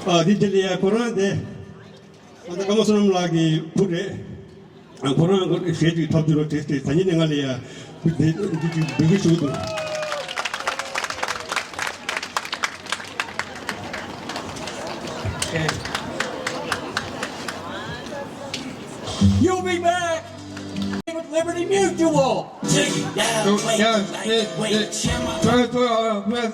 ཨ་འདི་དེ་ལ་ཡ་ཁོ་རང་དེ་ཨ་ད་ཀརྨ་བསོད་ནམས་ལགས་ཀྱི་བུ་རེད། ཨ་ཁོ་རང་གཞས་ཅིག་འཁྲབ་རྒྱུ་རོགས་བྱེད་དེ་ད་ཉིན་ནས་ང་ལ་ཡ་འདི་འདི་ཅིག་འབུལ་གི་ཞུ་གི་འདུག You'll be back with Liberty Mutual. Take it down, wait, yeah, wait, yeah, wait, yeah. Share my Try to, uh, mess.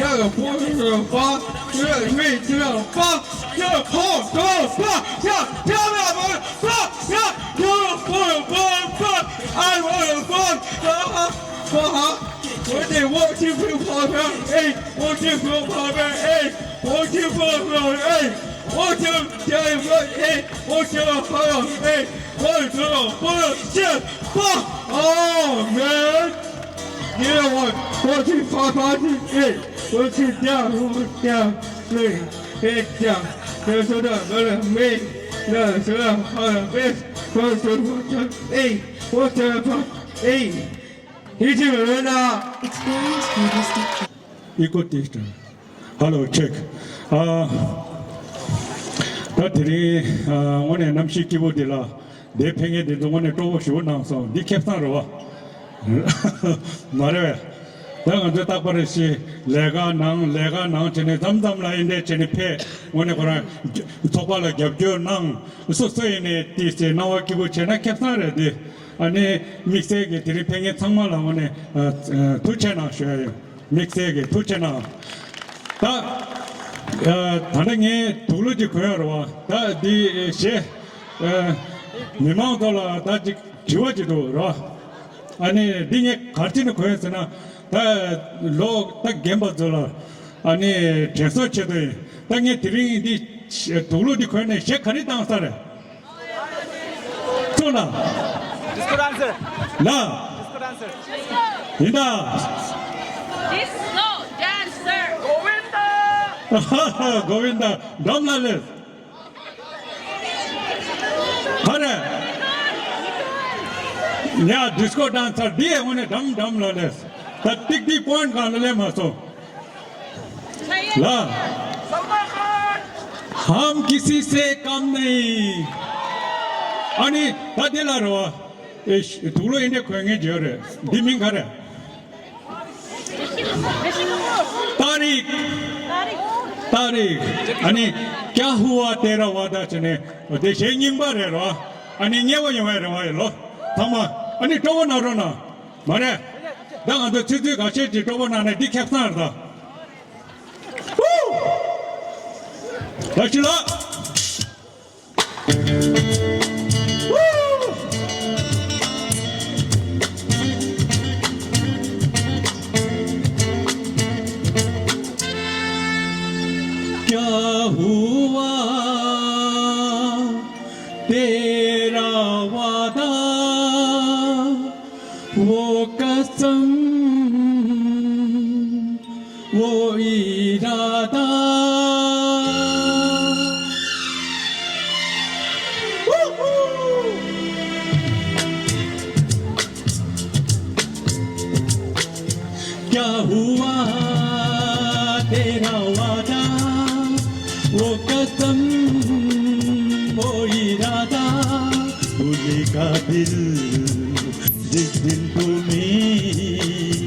Yeah, the boy is a fuck. Yeah, me, yeah, fuck. Yeah, fuck, fuck, fuck. Yeah, yeah, yeah, fuck, fuck. Yeah, yeah, fuck, fuck, fuck. I wanna fuck. Uh-huh. Uh-huh. What they want you to fuck, hey. What you fuck, hey. What you fuck, hey. What you, hey, what, hey. What you fuck, hey. What you fuck, shit. Fuck. Oh, man. You know what? What you fuck, what you, hey. What you down, what you down, hey. Hey, down. There's another, another, me. No, so, uh, hey. What you, what you, hey. What you, hey. Experience Buddhistic. Echo test. Hello, check. ཨ། ད་དེ་རིང་ཨ་དངོས་གནས་གནམ་གཤིས་སྐྱིད་པོ་འདི་ལ་འདིར་ཕེབས་མཁན་དེ་ཚོ་དངོས་གནས་སྤྲོ་པོ་ཞེ་པོ་གནང་སོང་། འདི་ཁེ་བཟང་རེད་བ། མ་རེད་བས། ད་ང་ཚོས་རྟག་པར་ཞིག་ལས་ཀ་ནང་ལས་ཀ་ནང་བྱས་ནས་མཚམས་མཚམས་ལ་ཨེ་འདྲས་བྱས་ནས་ཕེབས། དངོས་གནས་ཁོ་རང་ཚོགས་པ་ལ་རྒྱབ་སྐྱོར་གནང་། སོ་སོ་ཡིན་ནས་ཏོག་ཙམ་སྣང་བ་སྐྱིད་པོ་བྱས་ན་ཁེ་བཟང་རེད་དེ། ཨ་ནི་དམིགས་བསལ་གྱི་དེ་རིང་ཕེབས་མཁན་ཚང་མ་ལ་དངོས་གནས་ཨ་ཨ་ཐུགས་རྗེ་གནང་ཞུ་ཡ་ཡིན། དམིགས་བསལ་གྱི་ཐུགས་རྗེ་གནང་། ད་ཨ་ད་ལྟ་ངས་དུག་ལོག་ཅིག་གོན་ཡོད་རེད་བ། ད་འདི་གཞས་ཨ་མི་མང་ཚོ་ལ་ད་ཅིག་དྲི་བ་ཅིག་འདུག་རེད་བ། ཨ་ནི་འདི་ངས་ག་རེ་བྱས་ནས་གོན་ཡོད་ཟེར་ན། ད་ལོག་ད་རྒན་པ་ཚོ་ལ་ཨ་ནི་དྲན་གསོ་ཆེད་དུ་ཡིན། ད་ངས་དེ་རིང་འདི་དུག་ལོག་འདི་གོན་ནས་གཞས་ག་རེ་བཏང་ས་རེད། ཐུགས་ན། Disco dancer. ལ། Disco dancer. ཡིན་ད། Disco dancer. Govinda. Govinda. འགྲམ་ལ་ལས། ག་རེ། ཡ། Disco dancer འདི་ཡང་དངོས་གནས་འགྲམ་འགྲམ་ལ་ལས། ད་ཏིག་ཏིག་པོ་ཡིན་གང་ལ་ལས་མ་སོང་། ལ། हम किसी से कम नहीं། ཨ་ནི་ད་དེ་ལ་རོ། ཨེ་ཤ། དུག་ལོག་ཨེ་འདྲས་གོན་མཁན་ཅིག་ཡོད་རེད། འདི་མིང་ག་རེ། तारीख। तारीख। ཨ་ནི་क्या हुआ तेरा वादा བྱས་ནས་དེ་གཞས་རྙིང་པ་རེད་རོ། ཨ་ནི་ཉེ་བ་ཡོང་བ་རེད་བ་ཡིན་ལོ། ཚང་མ་ཨ་ནི་སྤྲོ་པོ་གནང་རོགས་གནང་། མ་རེད། ད་ང་ཚོ་ཆུ་ཚོད་འགའ་ཤས་ཀྱི་སྤྲོ་པོ་གནང་ནས་འདི་ཁེ་བཟང་རེད་ད། བཀྲ་ཤིས་ལགས། क्या हुआ तेरा वादा वो कसम वो इरादा। क्या हुआ तेरा वादा वो कसम वो इरादा। भूलेगा दिल जिस दिन तुम्हें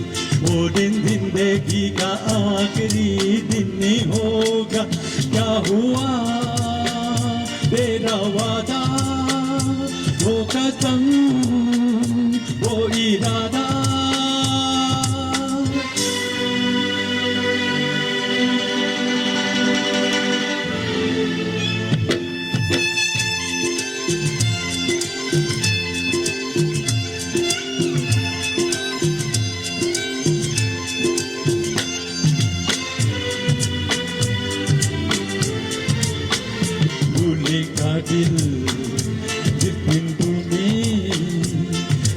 वो दिन जिंदगी का आखिरी दिन होगा। क्या हुआ तेरा वादा वो कसम वो इरादा। भूलेगा दिल जिस दिन तुम्हें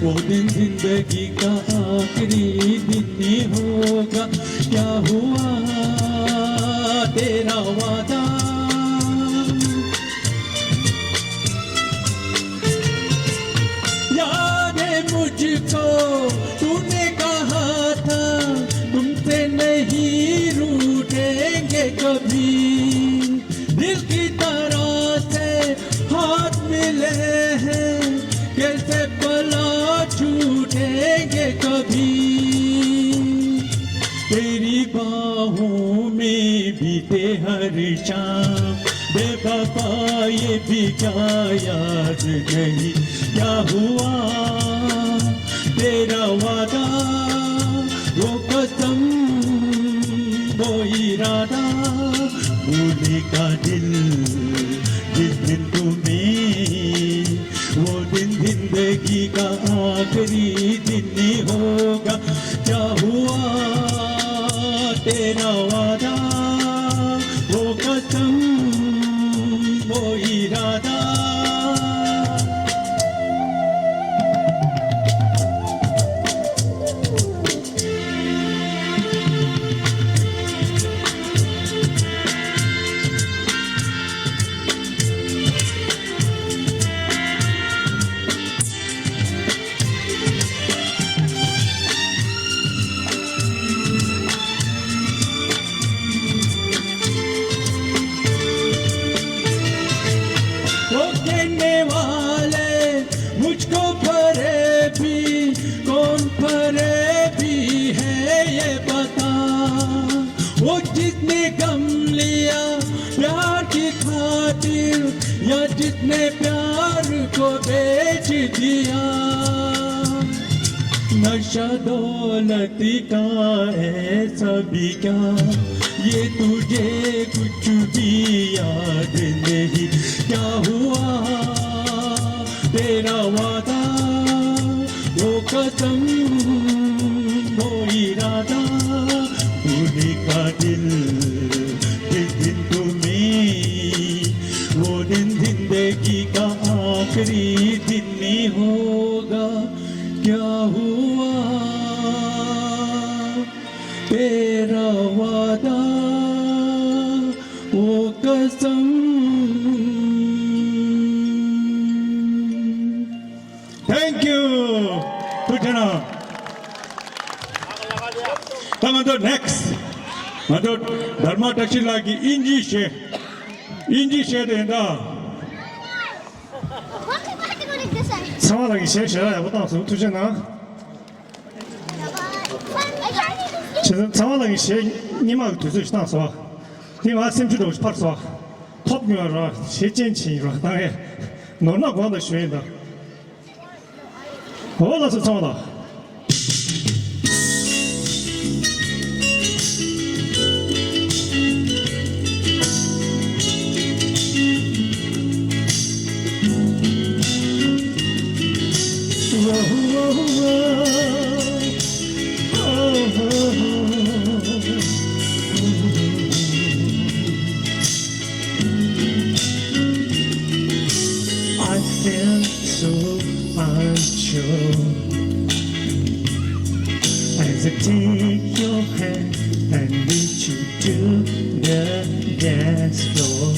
वो दिन जिंदगी का आखिरी दिन होगा। क्या हुआ तेरा वादा। बेवफा ये भी क्या याद नहीं, क्या हुआ तेरा वादा, वो कसम, वो इरादा, भूलने का दिल, जिस दिन तुम्हें वो दिन जिंदगी का आखिरी दिन ही होगा। क्या हुआ तेरा वादा, वो कसम, वो इरादा। वो कहने वाले मुझको फरेबी, कौन फरेबी है ये बता। वो जिसने गम लिया प्यार की खातिर, या जिसने प्यार को बेच दिया। नशा दौलत का ऐसा भी क्या, ये तुझे कुछ भी याद नहीं। क्या हुआ तेरा वादा, वो कसम, वो इरादा, भूलने का दिल, जिस दिन तुम्हें, वो दिन जिंदगी का आखिरी दिन ही होगा। क्या हुआ तेरा वादा, वो कसम। Thank you. ཐུགས་རྗེ་གནང་། ད་ང་ཚོ་next ང་ཚོ་དྷརྨ་བཀྲ་ཤིས་ལགས་ཀྱིས་དབྱིན་ཇིའི་གཞས། དབྱིན་ཇིའི་གཞས་དེ་ཡིན་ད། ཚེ་དབང་ལགས་ཀྱིས་གཞས་ཞེ་དྲག་ཡག་པོ་བཏང་སོང་། ཐུགས་རྗེ་གནང་། བྱས་ཙང་ཚེ་དབང་ལགས་ཀྱིས་གཞས་རྙིང་མ་གི་དུས་ཚོད་ཞིག་བཏང་སོང་། དེ་ང་སེམས་ཆུ་འདྲ་བོ་ཞིག་འཕར་སོང་། ཐོབ་མྱོང་ར་གཞས་ཅན་ཆེན་ཡིན་ར་བཏང་ཡས། ནོར་ན་དགོངས་དག་ཞུ་ཡིན་ད། འོ་ལགས་སོ། ཚང་མ་ལ། I feel so unsure as I take your hand and lead you to the dance floor.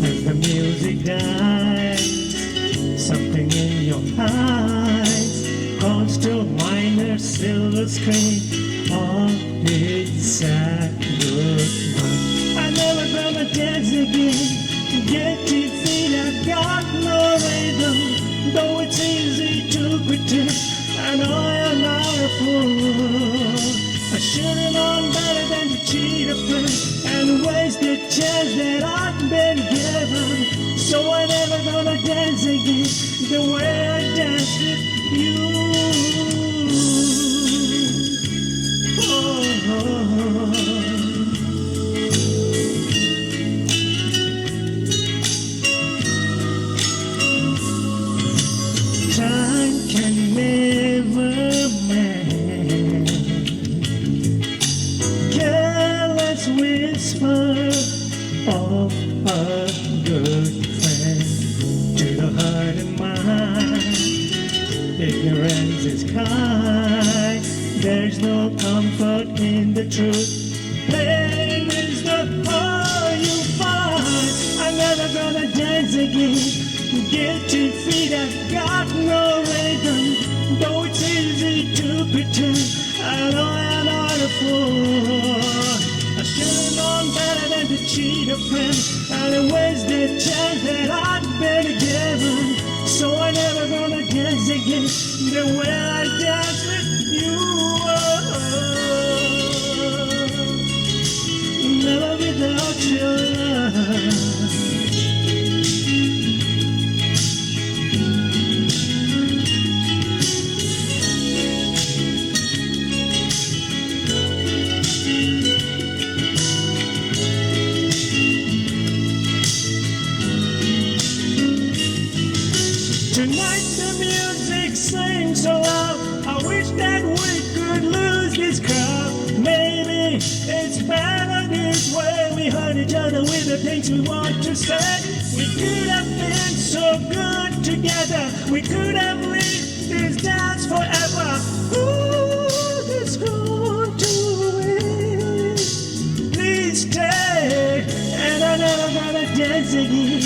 As the music dies, something in your eyes calls to mind a silver screen. Oh, it's sad goodbye. I never gonna dance again. Get your feet, I got no rhythm. Though it's easy to pretend, I know I'm not a fool. I should have known better than to cheat a friend and waste the chance that I've been given. So I never gonna dance again the way I danced with you. Oh. Time can never mend careless whisper of a good friend to the heart and mind. Ignorance is kind, there's no comfort in the truth. Pain is the power you find. I'm never gonna dance again. Guilty feet have got no rhythm. Though it's easy to pretend, I know I'm not a fool. I should have known better than to cheat a friend and waste the chance that I'd been given. So I never gonna dance again the way I danced with you. Never without your love. Tonight the music sings so loud. I wish that we could lose this crowd. Maybe it's better this way. We hurt each other with the things we want to say. We could have been so good together. We could have lived this dance forever. Ooh, this gone to waste. Please stay, and I'm never gonna dance again.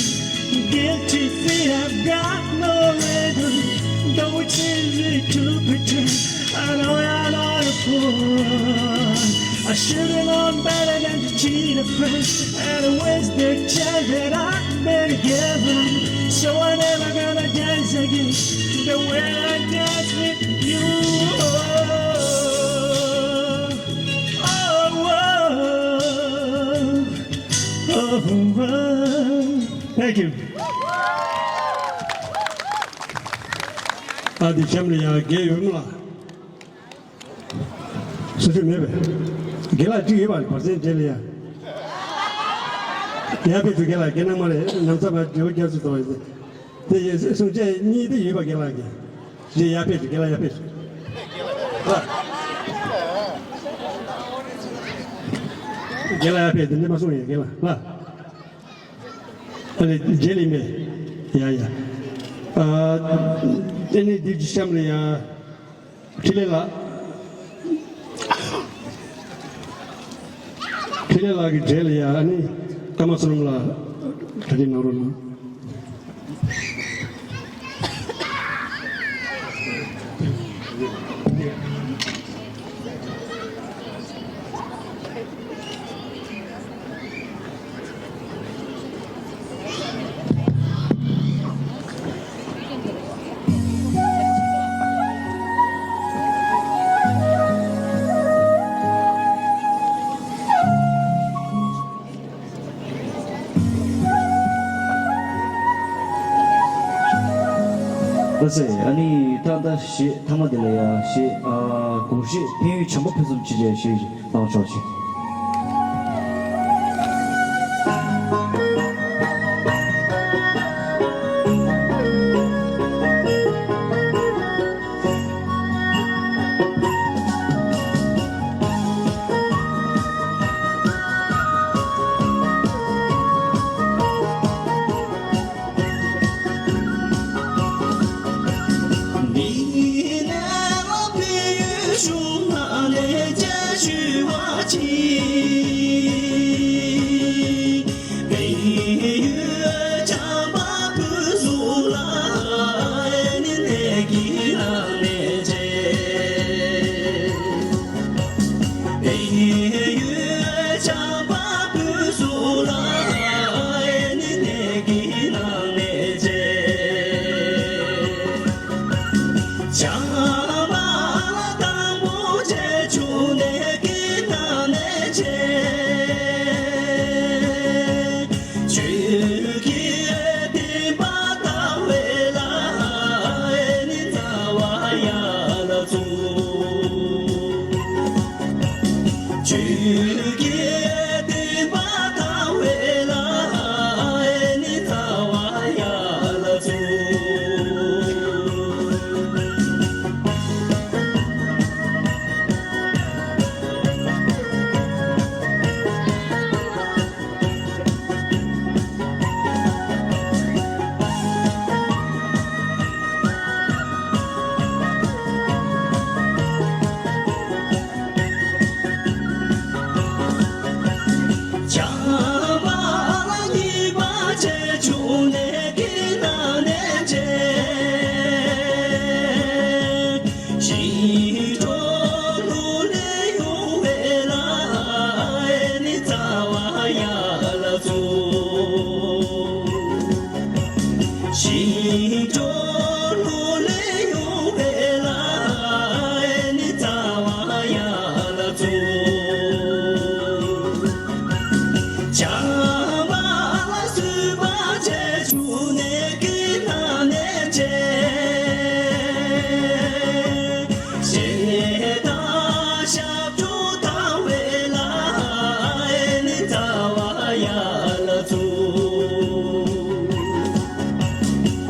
Guilty feet have got no rhythm, though it's easy to pretend. I know I'm not a fool. I should have known better than to cheat a friend and waste the chance that I've been given. So I'm never gonna dance again the way I dance with you. Oh, oh, oh, oh. Thank you. ཨ་དེ་གཤམ་ལ་ཡང་རྒན་ཡོད་མ་ལ། སུ་ཞིག་མེད་པས། རྒན་ལགས་གཅིག་ཡོད་པ་རེད། བར་སེང་འབྲེལ་ལ་ཡ། ཡར་ཕེབས་སུ་རྒན་ལགས། རྒན་ནང་མ་རེད། ནང་ཚ་བ་འབྲེལ་བ་རྒྱག་སུ་དོ་ཡོད། དེ་ཡོད་སུང་ཅེ་གཉིས་དེ་ཡོད་པ་རྒན་ལགས་ཀྱི། རེད། ཡར་ཕེབས་སུ་རྒན་ལགས་ཡར་ཕེབས་སུ། ཨ། རྒན་ལགས་ཡར་ཕེབས་དེ་འདྲ་མ་གསུང་ཡ་རྒན་ལགས་ལ། ཨ་ནི་རྗེས་ལ་ཡིན་པས། ཡ་ཡ། ཨ་ཨ་ནི་འདི་གཤམ་ལ་ཡ། འཕྲིན་ལས་ལགས། འཕྲིན་ལས་ལགས་ཀྱི་གྲས་ལ་ཡ་ཨ་ནི་ཀརྨ་བསོད་ནམས་ལགས་གྲ་སྒྲིག་གནང་རོགས་གནང་། ལགས་སེ། ཨ་ནི་ད་ལྟ་གཞས་མཐའ་མ་དེ་ལ་ཡ་གཞས་ཨ་སྒོར་གཞས་ཕན་ཡོན་བྱམས་པ་ཕུན་སུམ་ཚོགས་པའི་གཞས་ཤིག་གནང་ཆོག་ཅིག།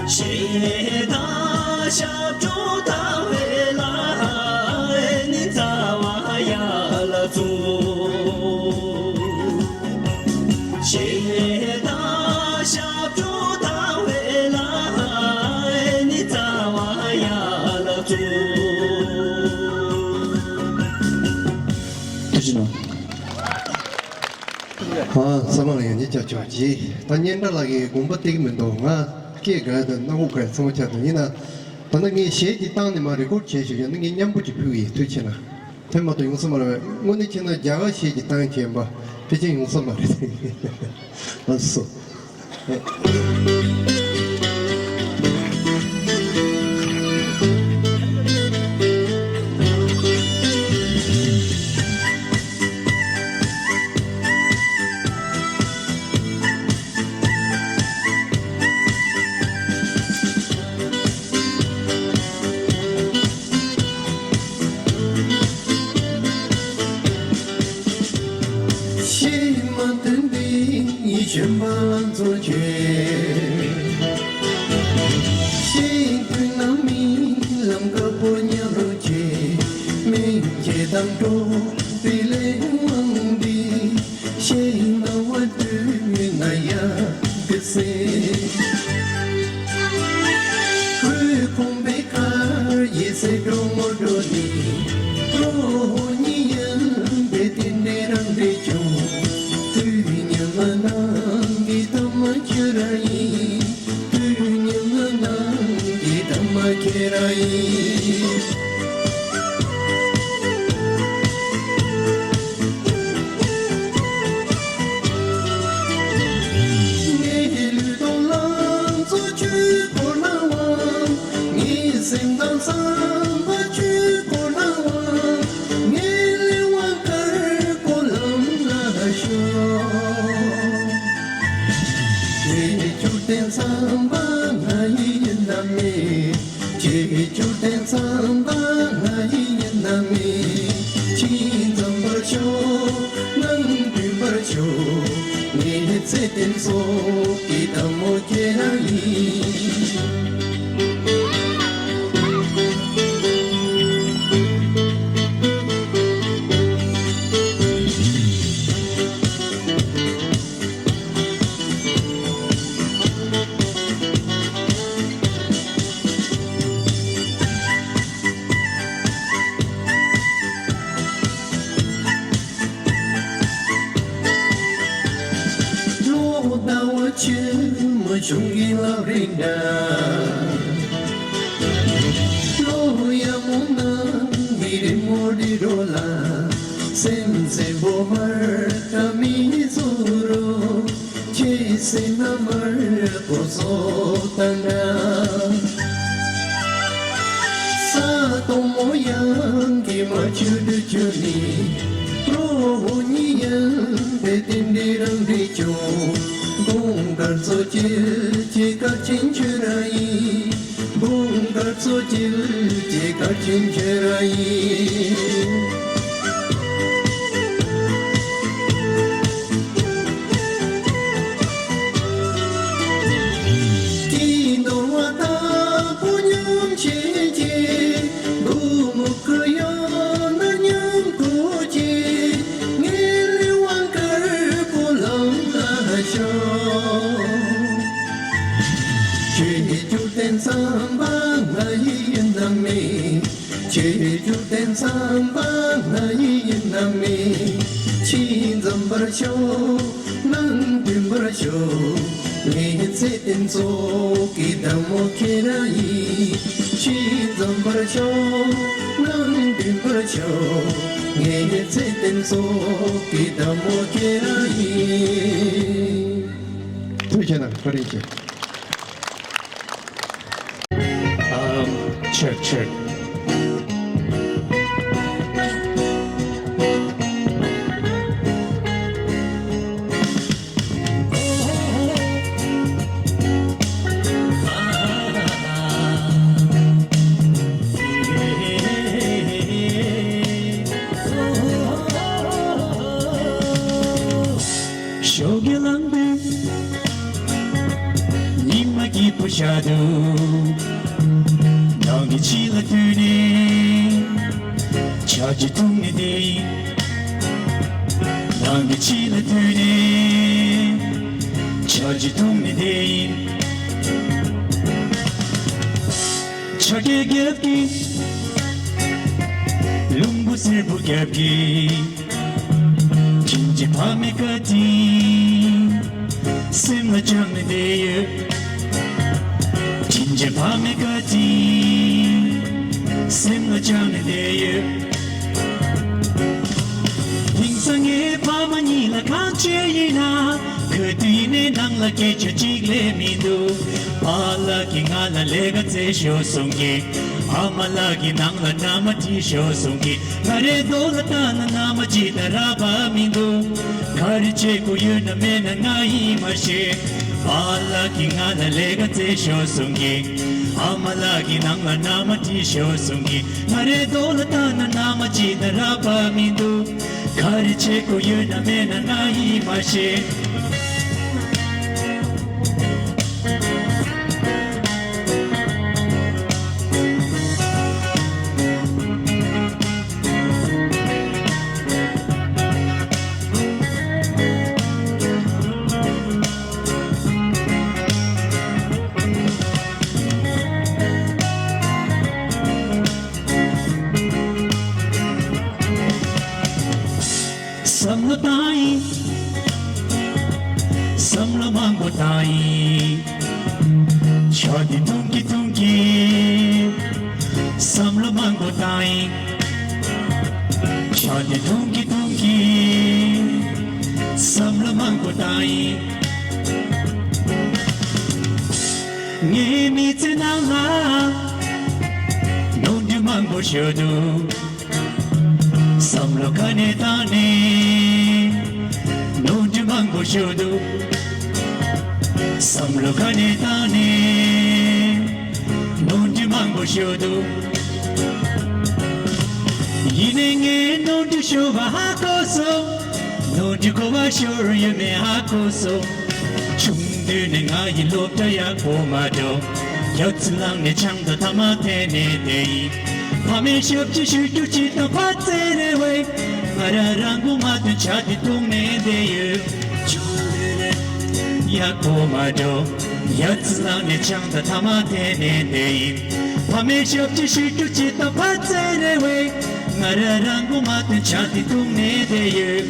ཞེ་སྡང་ཞབས་ཏོག་དང་བས་ལ་ནི་རྩ་བ་ཡ་ལ་བཙུགས། ཞེ་སྡང་ཞབས་ཏོག་དང་བས་ལ་ནི་རྩ་བ་ཡ་ལ་བཙུགས། ཐུགས་རྗེ་གནང་། ཨ། ས་མ་ལ་ཡང་ཉིད་ཀྱང་ཆོག་ཅིག་ད་སྙན་གྲགས་ལགས་ཀྱིས་དགོངས་པ་སྟེར་གྱི་མི་འདུག་ང་སྐད་དགའ་དང་སྣ་ཁུག་དགའ་ཚང་མ་ཆགས་འདུག་ཡིན་ན། ད་ནི་ངས་གཞས་ཅིག་བཏང་ནས་མར་རི་ཀོཌ་བྱས་ཞུ་ཡ་ནི་ངས་མཉམ་པོ་ཅིག་ཕུལ་གྱི་ཡིན། ཐུགས་རྗེ་གནང་། དེ་མ་གཏོགས་ཡོང་ས་མ་རེད་པས། དངོས་གནས་བྱས་ན་རྒྱ་གར་གཞས་ཅིག་བཏང་བྱས་པ་ཕལ་ཆེར་ཡོང་ས་མ་རེད། ལགས་སོ། ཤེས་མ་ཐུབ་པའི་ཞེན་པ་ལ་འཚོ་བྱེད། ཤེས་ཐུབ་ན་མི་ལམ་དཀར་པོ་ཉམས་རོགས་བྱེད། མི་བྱེད་དང་འགྲོ་བའི་ལས་དབང་འདི། ཤེས་ན་བ་དུས་ན་ཡ་གི་སེ། ཁོས་ཁོང་པའི་ཁར་ཡི་སེ་འགྲོ་ངོ་འགྲོ་ནི། གྲོགས་ཉི་ཡན་པའི་དེ་འདྲའི་རང་འདྲའི་ཅུང་། དུས་ཉི་མ་ནང་གི་ཐ་མ་ཁྱོད་ར་ཡིན། དུས་ཉི་མ་ནང་གི་ཐ་མ་ཁྱེད་ར་ཡིན། ངའི་ལུས་དང་ལང་ཚོ་ཁྱོད་བསྐོར་ན་བ། ངའི་སེམས་དང་བསམ་པ་ཁྱོད་བསྐོར་ན་བ། ངའི་ལས་དབང་དཀར་པོ་ལམ་ལ་ཤོག་ཁྱེད་ཁྱོད་བསྟན་བསམ་པ་ང་ཡི་ཡིན་ན་མེད། ཁྱེད་ཁྱོད་བསྟན་བསམ་པ་ང་ཡི་ཡིན་ན་མེད། ཕྱི་འཛོམས་པར་ཤོག་ནང་མཐུན་པར་ཤོག་ངའི་ཚེ་བརྟན་སོགས་ཀྱི་བདག་མོ་ཁྱེད་རང་ཡིན། ལོ་ཟླ་བ་ཆུ་མོ་གཞུང་གི་ལམ་རིམ་འདྲ། ལོ་ཡ་མོ་ནང་གི་རི་མོ་རི་རོ་ལ། སེམས་སེམས་པོ་མར་ཀ་མི་བཟོ་རོ། ཁྱེད་སེམས་ན་མར་གོ་སོ་ཏན་ཏན། ས་དོ་མོ་ཡང་གི་མ་ཆུ་དུ་ཆུ་ནི། རོ་ཧོ་ཉི་ཡང་དེ་དེ་འདྲི་རང་འདྲི་ཆུ། དགོང་དཀར་ཚོ་ཅི་ཅི་ཀ་ཆིན་ཆུ་ར་ཡིན། དགོང་དཀར་ཚོ་ཅི་ཅི་ཀ་ཆིན་ཆུ་ར་ཡིན། དེའི་ནོར་བ་དང་པོ་མཉམ་བྱེད་ཀྱི། བུ་མོ་ཁུ་ཡོད་ན་མཉམ་འགྲོ་ཀྱི། ངའི་ལས་དབང་དཀར་པོ་ལམ་ལ་ཤོག་ཁྱེད་ཀྱི་རྒྱུ་བསྟན་བསམ་པ་ང་ཡི་ཡིན་ན་མེད། ཁྱེད་ཀྱི་རྒྱུ་བསྟན་བསམ་པ་ང་ཡི་ཡིན་ན་མེད། ཕྱི་འཛོམས་པར་ཤོག་ནང་མཐུན་པར་ཤོག་ངའི་ཚེ་བརྟན་ཚོགས་ཀྱི་བདག་མོ་ཁྱེད་རང་ཡིན། ཕྱི་འཛོམས་པར་ཤོག་ནང་མཐུན་པར་ཤོག་ངའི་ཚེ་བརྟན་ཚོགས་ཀྱི་བདག་མོ་ཁྱེད་རང་ཡིན། ཐུགས་རྗེ་གནང་། བཀའ་དྲིན་ཆེ། Um, check, check. ཞོགས་ཀྱི་ལངས་དུས། ཉི་མ་སྐྱིད་པོ་ཤར་ འདུག་ནང་གི་ཕྱི་ལ་ཐོན་ནས་ཆར་ཆུ་འཐུང་ནས་བསྡད་ཡིན། ནང་གི་ཕྱི་ལ་ཐོན་ནས་ཆར་ཆུ་འཐུང་ནས་བསྡད་ཡིན། ཆར་སྐད་རྒྱབ་ཀྱིན་རླུང་བུ་སེར་པོ་རྒྱབ་ཀྱིན། དྲིན་ཆེན་ཕ་མའི་བཀའ་དྲིན་སེམས་ལ་བཅངས་ནས་བསྡད་ཡོད། དྲིན་ཆེན་ཕ་མའི་བཀའ་དྲིན་སེམས་ལ་བཅངས་ནས་བསྡད་ཡོད། དེང་སང་ངའི་ཕ་མ་གཉིས་ལ་གང་བྱས་ཡིན་ན། ག་དུས་ནས་ནང་ལ་སྐད་ཆ་གཅིག་ལས་མི་འདུག་པཱ་ལགས་ཀྱིས་ང་ལ་ལས་ཀ་བཙལ་ཤོག་གསུང་གི། ཨ་མ་ལགས་ཀྱིས་ནང་ལ་མནའ་མ་ཁྲིད་ཤོག་གསུང་གི། ང་རའི་རྡོ་ལ་ལྟ་ན་མནའ་མ་ཅིག་དང་རག་པ་མི་འདུག་ག་རེ་བྱེད་དགོས་ཡོད་ན་མེད་ན་ང་ཡིས་མ་ཤེས། པཱ་ལགས་ཀྱིས་ང་ལ་ལས་ཀ་བཙལ་ཤོག་གསུང་གི། ཨ་མ་ལགས་ཀྱིས་ནང་ལ་མནའ་མ་ཁྲིད་ཤོག་གསུང་གི། ང་རའི་རྡོ་ལ་ལྟ་ན་མནའ་མ་ཅིག་དང་རག་པ་མི་འདུག་ག་རེ་བྱེད་དགོས་ཡོད་ན་མེད་ན་ང་ཡིས་མ་ཤེས། བསམ་བློ་བཏང་ཡིན། བསམ་བློ་མང་པོ་བཏང་ཡིན། ཆ་དེ་ཐུང་གི་ཐུང་གི། བསམ་བློ་མང་པོ་བཏང་ཡིན། ཆ་དེ་ཐུང་གི་ཐུང་གི། བསམ་བློ་མང་པོ་བཏང་ཡིན། ངའི་མི་ཚེ་ནང་ལ་ནོར་འཁྲུལ་མང་པོ་ཤོར་འདུག་བསམ་བློ་ག་ནས་བཏང་ནས་ནོར་འཁྲུལ་མང་པོ་ཤོར་འདུག་བསམ་བློ་ག་ནས་བཏང་ནས་ནོར་འཁྲུལ་མང་པོ་ཤོར་འདུག་ཡིན་ནའི་ངས་ནོར་འཁྲུལ་ཤོར་བ་ཧ་གོ་སོང་། ནོར་འཁྲུལ་ག་པར་ཤོར་ཡོད་མེད་ཧ་གོ་སོང་། ཆུང་དུས་ནས་ང་ཡི་སློབ་གྲྭ་ཡག་པོ་མ་འགྲོ། ཡ་ཙི་ལངས་ནས་ཆང་དང་ཐ་མག་འཐེན་ནས་བསྡད་ཡིན། ཕ་མས་ཞབས་ཕྱི་ཞུ་རྒྱུ་ཅིག་དང་ཕ་ཙེ་རེ་བས། ང་རང་རང་མགོ་མ་ཐོན་ཆ་དེ་བཏུང་ནས་བསྡད་ཡོད། ཆུང་དུས་ནས་ཡག་པོ་མ་འགྲོ། ཡ་ཙི་ལངས་ནས་ཆང་དང་ཐ་མག་འཐེན་ནས་བསྡད་ཡིན། ཕ་མས་ཞབས་ཕྱི་ཞུ་རྒྱུ་ཅིག་དང་ཕ་ཙེ་རེ་བས། ང་རང་རང་མགོ་མ་ཐོན་ཆ་དེ་བཏུང་ནས་བསྡད་ཡོད།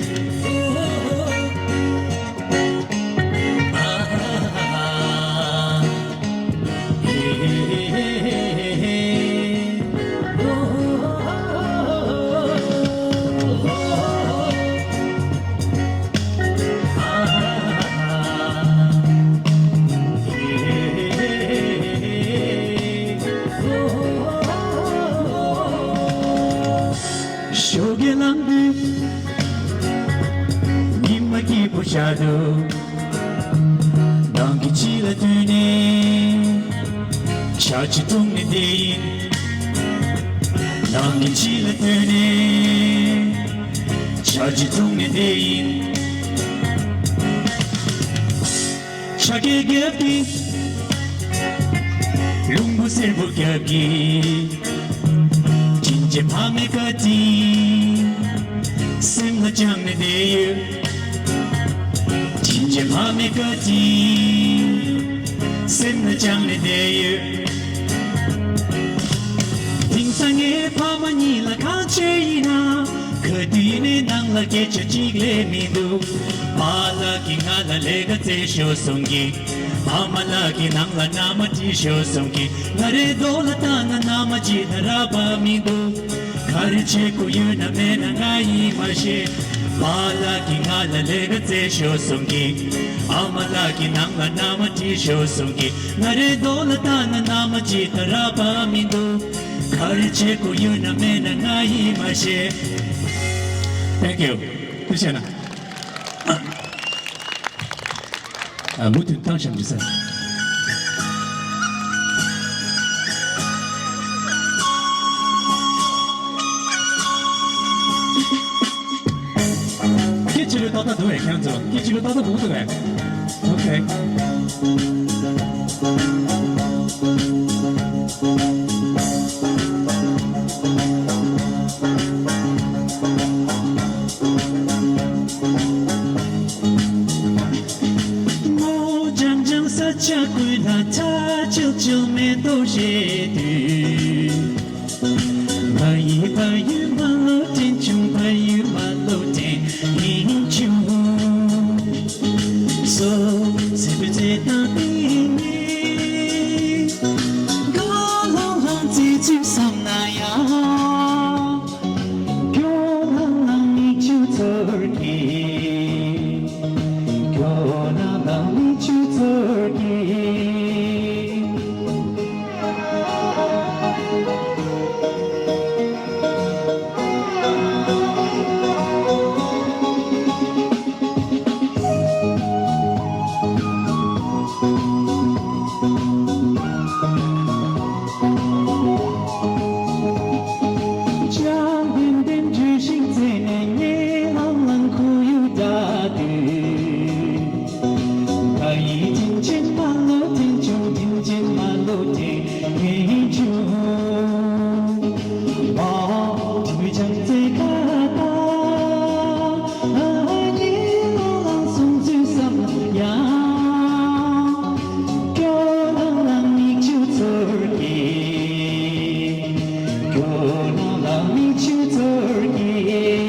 ཞོགས་ཀས་ལངས་དུས་ཉི་མ་སྐྱིད་པོ་ཤར་འདུག་ནང་གི་ཕྱི་ལ་ཐོན་ནས་ཆར་ཆུ་འཐུང་ནས་བསྡད་ཡིན། ནང་གི་ཕྱི་ལ་ཐོན་ནས་ཆར་ཆུ་འཐུང་ནས་བསྡད་ཡིན། ཆར་སྐད་རྒྱབ་ཀྱིན། རླུང་བུ་སེར་པོ་རྒྱབ་ཀྱིན། དྲིན་ཆེན་ཕ་མའི་བཀའ་དྲིན་སེམས་ལ་བཅངས་ནས་བསྡད་ཡོད། དྲིན་ཆེན་ཕ་མའི་བཀའ་དྲིན་སེམས་ལ་བཅངས་ནས་བསྡད་ཡོད། དེང་སང་ངའི་ཕ་མ་གཉིས་ལ་གང་བྱས་ཡིན་ན། ག་དུས་ནས་ནང་ལ་སྐད་ཆ་གཅིག་ལས་མི་འདུག་པཱ་ལགས་ཀྱིས་ང་ལ་ལས་ཀ་བཙལ་ཤོག་གསུང་གི། ཨ་མ་ལགས་ཀྱིས་ནང་ལ་མནའ་མ་ཁྲིད་ཤོག་གསུང་གི། ང་རའི་རྡོ་ལ་ལྟ་ན་མནའ་མ་ཅིག་དང་རག་པ་མི་འདུག་ག་རེ་བྱེད་དགོས་ཡོད་ན་མེད་ན་ང་ཡིས་མ་ཤེས། པཱ་ལགས་ཀྱིས་ང་ལ་ལས་ཀ་བཙལ་ཤོག་གསུང་གི། ཨ་མ་ལགས་ཀྱིས་ནང་ལ་མནའ་མ་ཁྲིད་ཤོག་གསུང་གི། ང་རའི་རྡོ་ལ་ལྟ་ན་མནའ་མ་ཅིག་དང་རག་པ་མི་འདུག་ག་རེ་བྱེད་དགོས་ཡོད་ན་མེད་ན་ང་ཡིས་མ་ཤེས། Thank you. ཐུགས་རྗེ་གནང་། ཨ། མུ་མཐུད་བཏང་བཞག་མི་ཟེར། སྐད་ཆ་ལོས་ཏག་ཏག་འདུག་བས། ཁྱེད་ཚོ་སྐད་ཆ་ལོས་ཏག་ཏག་འདུག་འདུག་བས། Okay. ཅིལ་ཅིལ་མེ་ཏོག་བཞད་དུས། བལ་ཡུལ་བལ་ཡུལ་མ་ལོ་དྲན་བྱུང་། བལ་ཡུལ་མ་ལོ་དྲན་བྱུང་། སོ་སོའི་བུ་ཚེ་དང་བསྟུན་ནས། དགའ་ལྷང་ལྷང་བརྩེ་ཚུལ་བསམ་ན་ཡང་། སྐྱོ་ལྷང་ལྷང་མིག་ཆུ་ཚོར་གྱིས། སྐྱོ་ལྷང་ལྷང་མིག་ཆུ་ཚོར་གྱིས། ལྕང་ལྡེམ་ལྡེམ་བརྗོད་ཤིང་རྩེ་ནས་ངའི་ལྷང་ལྷང་ཁོར་ཡུག་བདའ་དུས། བལ་ཡུལ་དྲིན་ཆེན་མ་ལོ་དྲན་བྱུང་། དྲིན་ཆེན་མ་ལོ་དྲན་བྱུང་། ཨ། དྲིན་ཆེན་རྩེ་ཁ་ད། ཨ། ངའི་ལྷང་ལྷང་སོང་ཚུལ་བསམ་ན་ཡང་། སྐྱོ་ལྷང་ལྷང་མིག་ཆུ་ཚོར་གྱིས། སྐྱོ་ལྷང་ལྷང་མིག་ཆུ་ཚོར་གྱིས།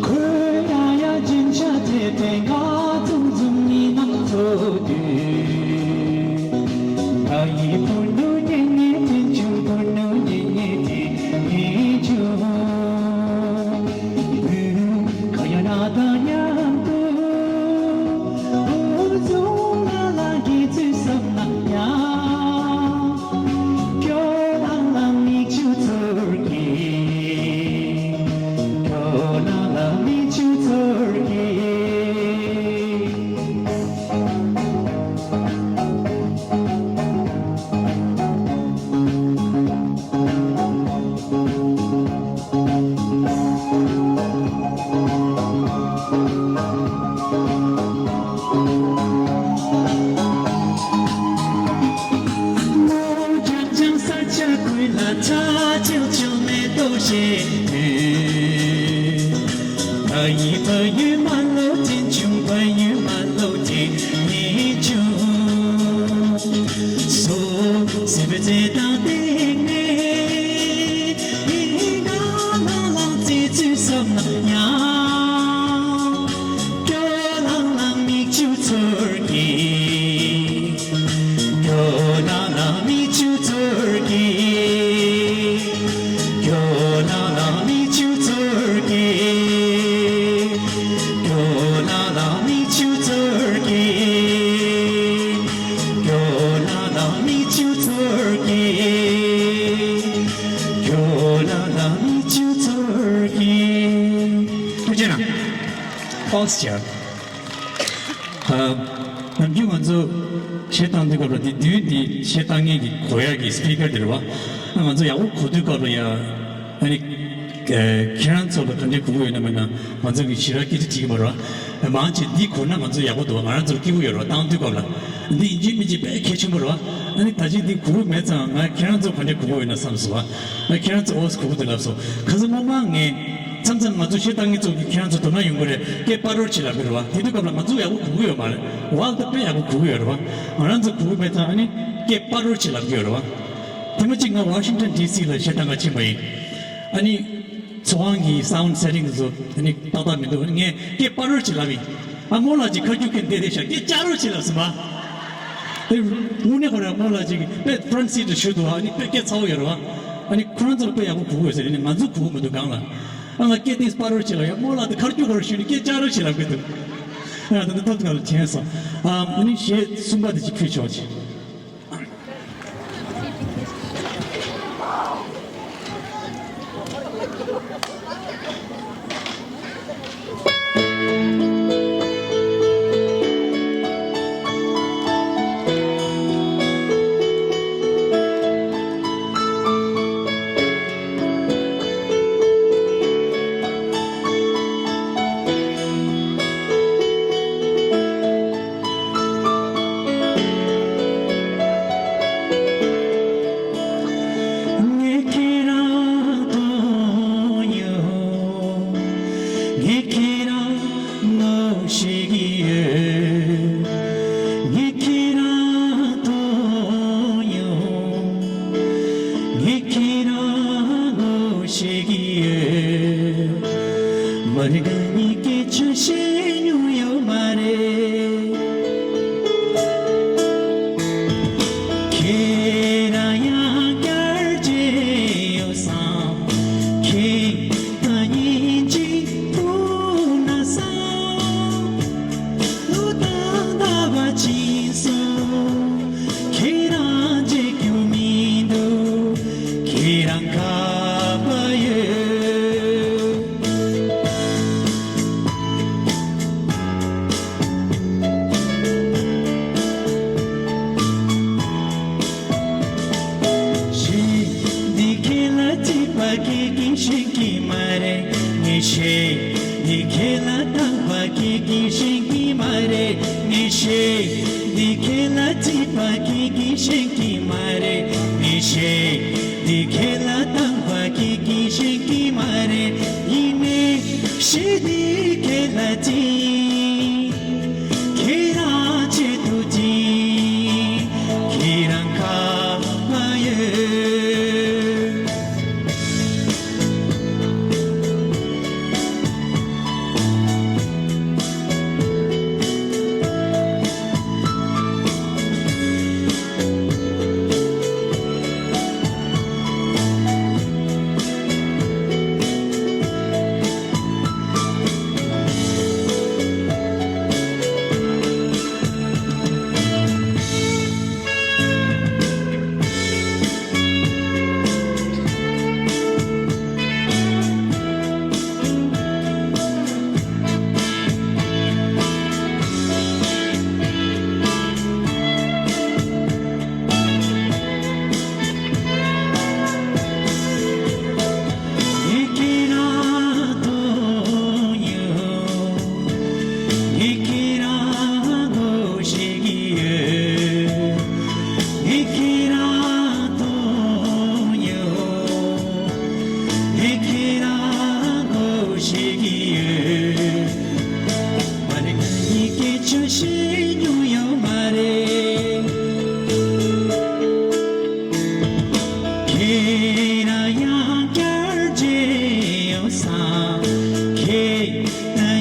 ཁོས་ཡ་ཡ་རྒྱུན་ཆད་བྲལ་ཏེ་ང་འཛུམ་འཛུམ་གཉིད་ནང་འཚོ་དུས། ད་ཡི་ཕུ་ནུ་ཉེ་ཉེ་དྲན་བྱུང་། ཕུ་ནུ་ཉེ་ཉེ་དྲན་བྱུང་། བུ་ཁ་ཡ་ན་ད་མཉམ་དུ། འུ་ཚོ་ལ་ལ་གི་ཚུལ་བསམ་ན་ཡང་། སྐྱོ་ལྷང་ལྷང་མིག་ཆུ་ཚོར་གྱིས། སྐྱོ་ལྷང་ལྷང་མིག་ཆུ་ཚོར་གྱིས། ལོ་རྐྱང་རྐྱང་ས་ཆ་ཀུན་ལ་ཁྲ་ཆིལ་ཆིལ་མེ་ཏོག་བཞད་དུས། བལ་ཡུལ་བལ་ཡུལ་མ་ལོ་དྲན་བྱུང་། བལ་ཡུལ་མ་ལོ་དྲན་བྱུང་། སོ་སོའི་བུ་ཚེ་དང་བསྟུན་ནས། ང་ལྷང་ལྷང་བརྩེ་ཚུལ་བསམ་ན་ཡང་། སྐྱོ་ལྷང་ལྷང་མིག་ཆུ་ཚོར་གྱིས། སྐྱོ་ལྷང་ལྷང་མིག་ཆུ་ཚོར་གྱིས། སྐྱོ་ལྷང་ལྷང་མིག་ཆུ་ཚོར་གྱིས། སྐྱོ་ལྷང་ལྷང་མིག་ཆུ་ཚོར་གྱིས། སྐྱོ་ལྷང་ལྷང་མིག་ཆུ་ཚོར་གྱིས། སྐྱོ་ལྷང་ལྷང་མིག་ཆུ་ཚོར་གྱིས། ཐུགས་རྗེ་གནང་། Thanks, chair. ཨ། ནམ་རྒྱུན་ང་ཚོ་གཞས་བཏང་དུས་སྐབས་ལ་དེ་མདུན་དེ་གཞས་བཏང་མཁན་གྱི་གོ་ཡག་གི་སི་པི་ཀར་དེ་རེད་བ། ང་ཚོ་ཡག་པོ་གོ་དུས་སྐབས་ལ་ཡ། ཨ་ནི། ཨ། ཁྱེད་རང་ཚོ་ལ་ག་འདྲའི་གོ་གི་ཡོད་ན་མེད་ན་ང་ཚོ་གི་ཞེ་དྲག་སྐད་ཆ་དྲིས་ཀྱི་མ་རེད་བ། མང་ཆེ་འདི་གོ་ན་ང་ཚོ་ཡག་པོ་འདུག་བ། ང་རང་ཚོར་སྐྱིད་པོ་ཡོད་རེད་བ། བཏང་དུས་སྐབས་ལ། འདི་ཡིན་གཅིག་མིན་གཅིག་དཔེ་གལ་ཆེན་པོ་རེད་བ། ཨ་ནི་ད་ཅི་འདི་གོ་གི་མེད་ཙང་ང་ཁྱེད་རང་ཚོ་ག་འདྲའི་གོ་གི་ཡོད་ན་བསམ་སོང་བ། ང་ཁྱེད་རང་ཚོ་ཨོ་གོ་གི་འདུག་ལབ་སོང་། ཁ་སང་སྔོན་མ་ངས། མཚམས་མཚམས་ང་ཚོ་གཞས་བཏང་མཁན་ཚོ་གིས་ཁྱེད་རང་ཚོ་དོ་སྣང་ཡོང་གི་རེད། སྐད་སྤ་རོར་བྱེད་ལབ་ཀྱི་རེད་བ། དེ་དུས་སྐབས་ལ་ང་ཚོ་ཡག་པོ་གོ་གི་ཡོད་མ་རེད། ཝལ་ད་དཔེ་ཡག་པོ་གོ་གི་ཡོད་རེད་བ། ང་རང་ཚོ་གོ་གི་མེད་ཙང་ཨ་ནི་སྐད་སྤ་རོར་བྱེད་ལབ་ཀྱི་ཡོད་རེད་བ། དེ་མ་གཅིག་ང་ཝ་ཤིང་ཊོན་ཌི་སི་ལ་གཞས་བཏང་ག་ཕྱིན་པ་ཡིན། ཨ་ནི་ཚོགས་ཁང་གི་སའུན་ཌི་སེ་ཊིང་ཚོ་ཨ་ནི་ཏག་ཏག་མི་འདུག་ཨ་ནི་ངས་སྐད་སྤ་རོར་བྱེད་ལབ་ཡིན། ཨ་རྨོ་ལགས་ཀྱིས་ཁ་རྒྱུག་གིན་བསྡད་བསྡད་ཤག་སྐད་སྤྱ་རོར་བྱེད་ལབ་སོང་བ། དེ་དངོས་གནས་ཁོ་རང་རྨོ་ལགས་ཀྱིས་དཔེ་ཕ་རོན་ཊི་སི་ཊི་རུ་བཞུགས་འདུག་ཨ་ནི་དཔེ་སྐད་ཚ་བོ་ཡོད་རེད་བ། ཨ་ནི་ཁོ་རང་ཚོར་དཔེ་ཡག་པོ་གོ་གི་ཡོད་ཟེར་ནས་ང་ཚོ་གོ་གི་མི་འདུག་སྒང་ལ། ཨ་ང་སྐད་དེ་སྤ་རོར་བྱེད་ལབ་ཡ། རྨོ་ལགས་དེ་ཁ་རྒྱུག་ཁོ་རང་ཞུས་ནས་སྐད་སྤྱ་རོར་བྱེད་ལབ་གི་འདུག་ཨ་ད་ད་ད་ད་དྲན་སོང་། ཨ་ནི་གཞས་གསུམ་པ་དེ་ཅིག་ཕུལ་ཆོག་ཅིག་ཤེས། འདི་ཁས་ལ་བྱིས་པ་ཁྱེད་ཀྱིས་ཤེས་ཀྱི་མ་རེད། མི་ཤེས། འདི་ཁས་ལ་དང་པ་ཁྱེད་ཀྱིས་ཤེས་ཀྱི་མ་རེད། ཡིན་ནའི་ཤེས། འདི་ཁས་ལ་བྱིས། ཁྱེད་རང་ཆེད་དུ་བྱིས། ཁྱེད་རང་ཁ་པ་ཡོད། ཁྱེད་རང་ཡང་བསྐྱར་མཇལ་ཡོང་ས། ཁྱེད་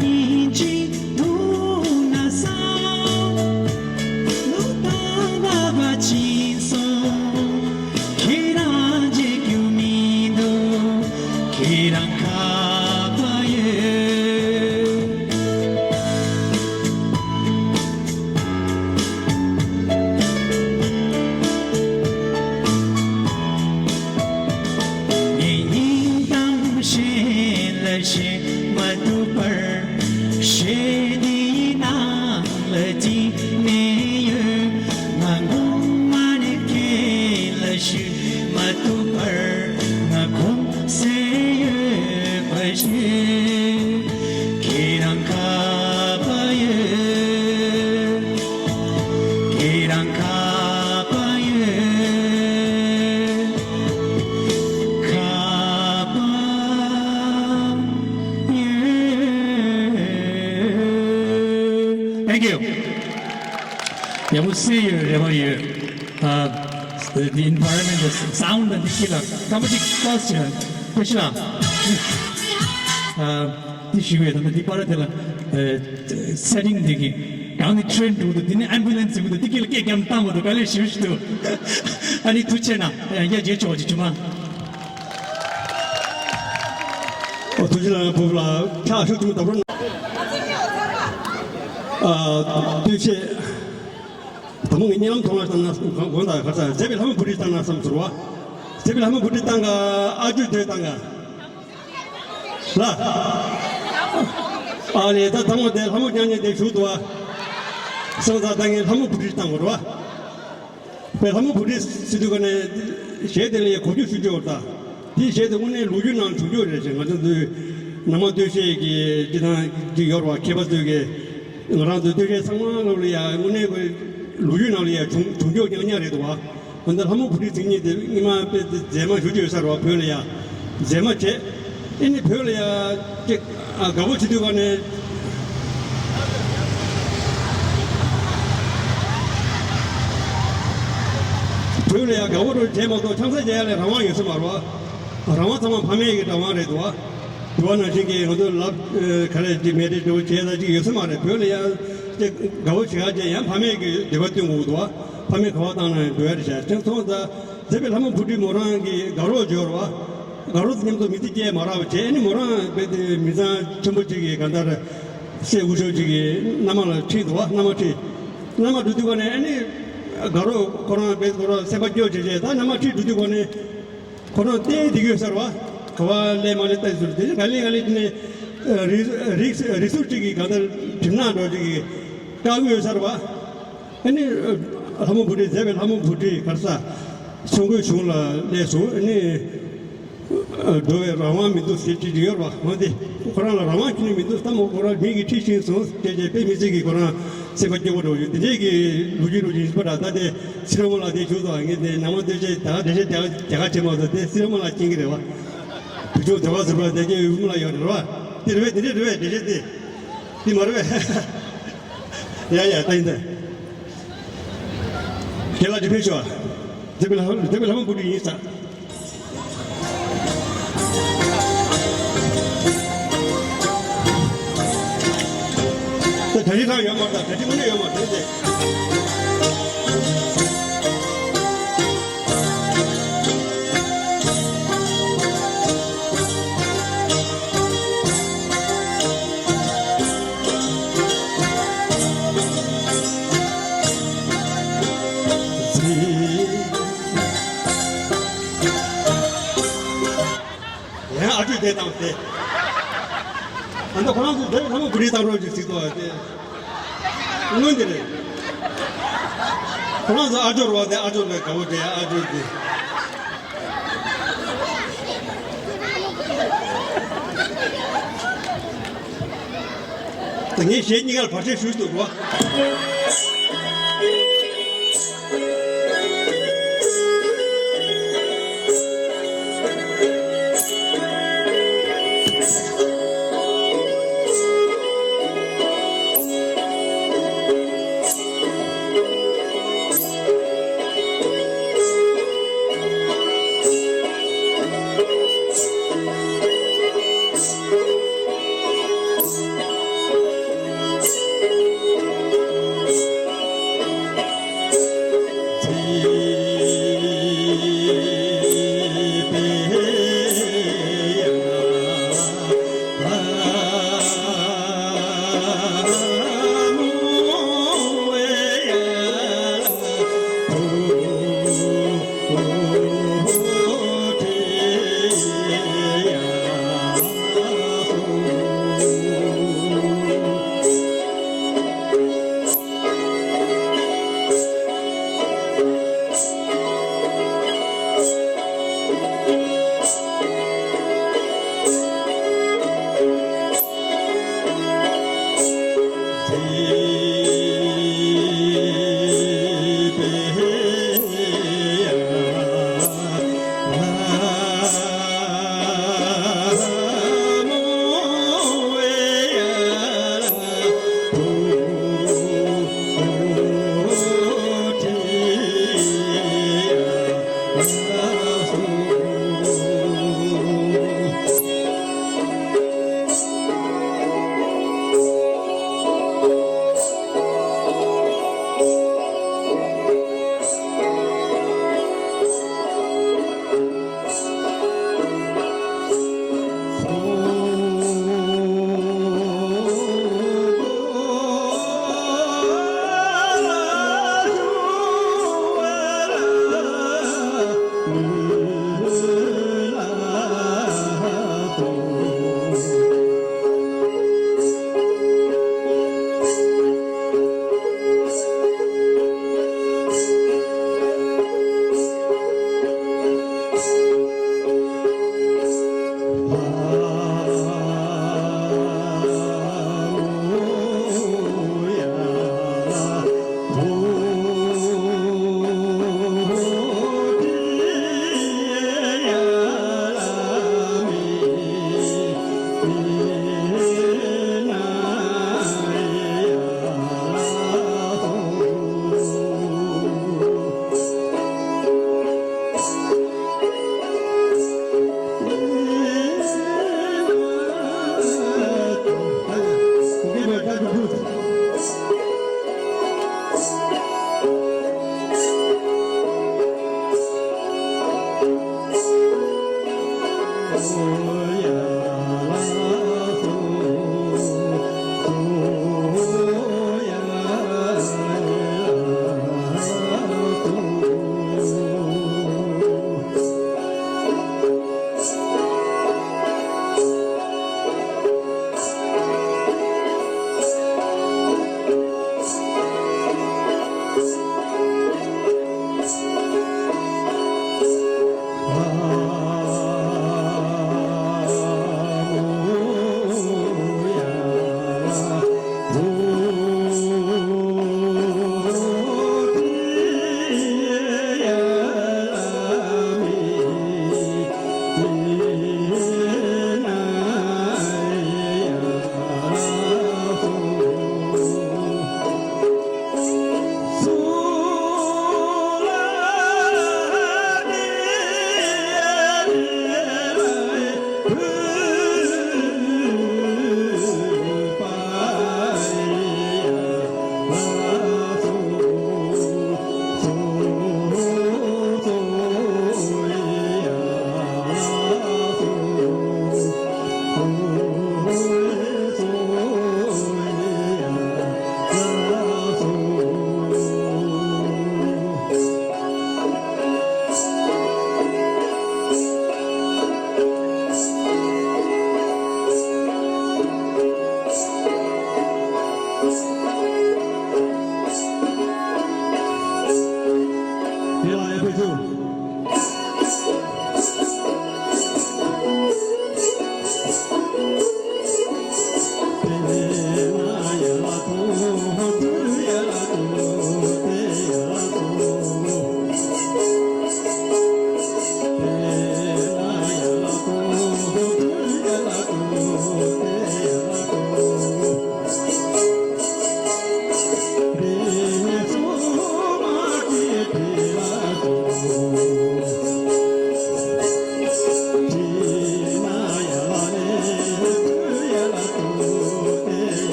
ཉིད་ཅིག་ཐུག་ན་བསམ། ལོ་དང་བར་ཕྱིན་སོང་། ཁྱེད་རང་མཇལ་རྒྱུ་མི་འདུག་ཁྱེད་རང་ཁ་པ་ཡོད། ངའི་སྙིང་གཏམ་བཤད་ལ་བཤད་མ་ཐུབ་པར། ཞེ་འདིའི་ནང་ལ་འཇིགས་ནས་ཡོད། ང་ངོ་མ་ནས་ཁྱེད་ལ་ཞུ་མ་ཐུབ་པར། ང་གོམས་སེ་ཡོད་པ་ཞུ། ཁྱེད་རང་ཁ་པ་ཡོད། ཁྱེད་རང་ཁ་པ་ཡོད། ཁ་པ་ཡོད། Thank you. ཡག་པོ་གསན་ཡོད་རེ་བ་ཡོད། ཨ། the environment, the sound དང་འདི་གི་ལ་སྐར་མ་གཅིག་པཱ་སི་བྱེད་ན་དཔེ་ཤི་ལ། ཨ། འདི་ཞུ་བའི་ད་ལྟ་འདི་པར་དེ་ལ་setting འདི་གི་ཡང་ནི་train འགྲོ་འདུག་འདི་ནི་ambulance འགྲོ་འདུག་འདི་གི་ལ་སྐད་རྒྱབ་བཏང་མ་འདུག་དཀའ་ལས་ཞེ་པོ་ཞིག་འདུག་ཨ་ནི་ཐུགས་རྗེ་གནང་། ཡང་བསྐྱར་མཇལ་ཆོག་ཅིག་ཆུང་མ། ཨོ་ཐུགས་རྗེ་གནང་། ཕུབ་ལ་ཕྱག་ཤུགས་ཆུང་མ་བརྡབ་རོགས་གནང་། ཨ། ཐུགས་རྗེ་ཆེ། དང་པོ་ངས་གཉིད་ལམ་མཐོང་ལ་བཏང་ན་དགོངས་དག་གར་ས་མཛད་པའི་ལྷ་མོ་བུ་ཁྲིད་བཏང་ན་བསམ་ཟུར་བ། མཛད་པའི་ལྷ་མོ་བུ་ཁྲིད་བཏང་ག་ཨ་ཇུ་དེ་བཏང་ག་ལ། ཨ་ལས་ད་དང་པོ་དེ་ལྷ་མོ་རྐྱང་རྐྱང་དེ་བཞུགས་འདུག་བ། སོང་ཙང་ད་ངས་ལྷ་མོ་བུ་ཁྲིད་བཏང་དགོས་རེད་བ། པའི་ལྷ་མོ་བུ་ཁྲིད་ཟེར་དུས་ཀ་ནས་གཞས་དེ་ལ་ཡང་གོ་རྒྱུ་ཞུ་རྒྱུ་བར་ད། དེའི་གཞས་དེ་དངོས་གནས་ལོ་རྒྱུས་ནང་བྱུང་རྒྱུ་རེད་ཅེས་ང་ཚོ་ཚོའི་ནང་མ་སྟོད་གཞས་ཀྱི་སྤྱི་བཏང་གི་ཡོད་རེད་བ། མཁས་པ་ཚོས་ཀྱི་ང་རང་ཚོའི་སྟོད་གཞས་ཚང་མ་ལོ་ལ་ཡང་དངོས་གནས་ཀྱི་ལོ་རྒྱུས་ནང་ལ་ཡང་བྱུང་བྱུང་རྒྱུ་རྐྱང་རྐྱང་རེད་འདུག་བ། འོན་ཏེ་ལྷ་མོ་བུ་ཁྲིད་ཟེར་མཁན་དེ་སྔོན་མ་དཔེ་མཛེས་མ་ཞུ་རྒྱུ་ཡོད་ས་རེད་བ། བོད་ལ་ཡང་མཛེས་མ་བྱས། ཨེ་ནི་བོད་ལ་ཡ་ཅིག་ཨ་དགའ་བོ་བྱེད་དུས་ག་ནས། བོད་ལ་ཡ་དགའ་བོ་རུ་བྱས་མ་གཏོགས་ཆང་ས་རྒྱག་ཡ་ལ་རང་དབང་ཡོད་ས་མ་རེད་བ། རང་དབང་ཚང་མ་ཕ་མེས་ཀྱི་རང་དབང་རེད་འདུག་བ། དུ་བ་ནང་བཞིན་གྱི་ང་ཚོ་ལབ་ག་རེ་ཅིག་མེད་དེ་འགྲོ་བྱས་ད་ཅིག་ཡོད་ས་མ་རེད། བོད་ལ་ཡ་ཅིག་དགའ་བོ་བྱེད་ཡ་ཅིག་ཡང་ཕ་མེས་ཀྱི་འདོད་པ་བསྟུན་དགོས་འདུག་བ། ཕ་མེས་ག་བ་བཏང་ན་ཡང་འགྲོ་ཡ་རེད་བྱས་ཅིག་སོང་ཙང་། མཛད་པའི་ལྷ་མོ་བུ་ཁྲིད་མོ་རང་གི་དགའ་རོགས་འབྱོར་བ། དགའ་རོགས་མཉམ་དུ་མི་ཚེ་སྐྱེལ་མ་རག་པ་བྱས་ནས་མོ་རང་རྦད་དེ་མི་ཚང་ཆེན་པོ་གཅིག་གི་གང་ལྟར་སྲས་སྐུ་ཞབས་གཅིག་གི་མནའ་མ་ལ་ཁྲིད་འདུག་བ། མནའ་མ་ཁྲིད། མནའ་མ་འགྲོ་དུས་ག་ནས་ཨ་ནི་དགའ་རོགས་ཁོ་རང་རྦད་ཁོ་རང་སེམས་པ་སྐྱོ་བྱས་བྱས་ད་མནའ་མ་ཁྲིད་འགྲོ་དུས་ག་ནས་ཁོ་རང་བལྟས་བསྡད་ཀྱི་ཡོད་ས་རེད་བ། ག་བ་སླེབས་མ་སླེབས་བལྟས་ཟེར་དེ་ག་ལེ་ག་ལེ་དེ་ནས་རིགས་རིགས་རིགས་གཟུགས་གཅིག་གི་གང་ལྟར་གྲིབ་ནག་འདྲ་གཅིག་གི་བཀག་གི་ཡོད་ས་རེད་བ། ཨ་ནི། ལྷ་མོ་བུ་ཁྲིད་མཛད་པའི་ལྷ་མོ་བུ་ཁྲིད་ག་རེ་ཟ། སོང་གོས་གཞུང་ལ་སླེབས་སོང་། ཨ་ནི། འགྲོ་བའི་རང་དབང་མི་འདུག་ཟེར་ཁྲིད་ཀྱི་ཡོད་རེད་བ། འོན་ཏེ་ཁོ་རང་ལ་རང་དབང་ཁྱོན་ནས་མི་འདུག་ད་མོ་ཁོ་རང་མི་གིས་ཁྲིད་ཕྱིན་སོང་ཟེར་བྱས་དཔེ་མི་སྲིད་ཀྱི་ཁོ་རང་ སེམས་པ་སྐྱོ་པོ་འགྲོ་ཡོད། དེ་འདྲས་ཀྱི་ལོ་རྒྱུས་ལོ་རྒྱུས་ཡིན་པ་འདྲ། ད་དེ་སི་ར་མོ་ལགས་དེ་བྱུང་སོང་། ངས་དེ་ནང་མ་སྟོད་ཆས་ད་ག་འགྲེལ་བཤད་དེ་ག་བྱེད་མ་སོང་། དེ་སི་ར་མོ་ལགས་མཁྱེན་གྱི་རེད་བ། བུ་ཆུང་དེ་ག་ཟུར་པ་དེ་གའི་བུ་མོ་ལགས་ཡོད་རེད་བ། དེ་རེད་པས། དེ་འདྲས་རེད་པས། འགྲེལ་བཤད་དེ་དེ་མ་རེད་པས། ཡ་ཡ། ད་ཡིན་ད། རྒན་ལགས་ཀྱིས་ཕེབས་ཤོག། འདི་པའི་ལྷ་འདི་པའི་ལྷ་མོ་བུ་ཁྲིད་ཡིན་ས། ད་གྲ་སྒྲིག་གང་ཡོད་མ་རེད། ད་གྲ་སྒྲིག་དངོས་གནས་ཡོད་མ་རེད་དེ། ཡང་ཨ་ཁུས་དེ་བཏང་སྟེ། ཨ་ནི་ཁོ་རང་ཚོ་དེར་ལྷ་མོ་བུ་ཁྲིད་བཏང་རོགས་ཅིག་ཟིག་ཏོ་དེ། སྔོན་དེ་རེད། ཁོ་རང་ཚོ་ཨ་ཇོ་རོ་བ་དེ། ཨ་ཇོ་ལས་དགའ་བོ་དེ། ཨ་ཇོ་དེ། ད་ངས་གཞས་གཉིས་ཀར་བར་ཆད་ཞུས་འདུག་གོ།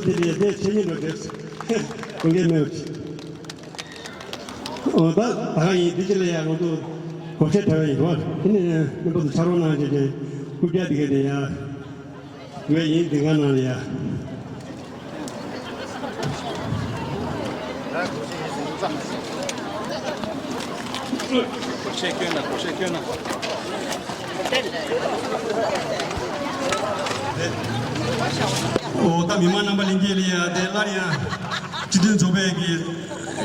དེ་ལས་དེ་ཆེ་ཉིན་འགྲོ་དེ་དགོངས་འགལ་མེད། འོ་ད་ད་ག་ཡིན་འདི་ཅི་ལ་ཡ་ང་ཚོ་སྒོ་ཕྱེ་དྲ་བ་ཡིན་རོགས། དེ་ནས་མི་འབོར་དུ་ཕྱག་རོགས་གནང་བྱས་ཏེ་རྐུབ་བཀྱག་འདི་ག་དེ་ཡ་ཡོད་ཡིན། འདི་ག་ནང་ལ་ཡ། འོ་ད་མི་མང་རྣམ་པ་ལྷན་རྒྱས་ལ་ཡ་དེ་སླར་ཡང་སྤྱི་མཐུན་ཚོགས་པའི་གི་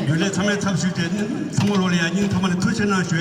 རྒྱུན་ལས་ཚང་མའི་ཚབ་ཞུས་ཏེ་ཚང་མ་ལོ་ལ་ཡ་སྙིང་ཐག་པ་ནས་ཐུགས་རྗེ་ཆེ་གནང་ཞུ།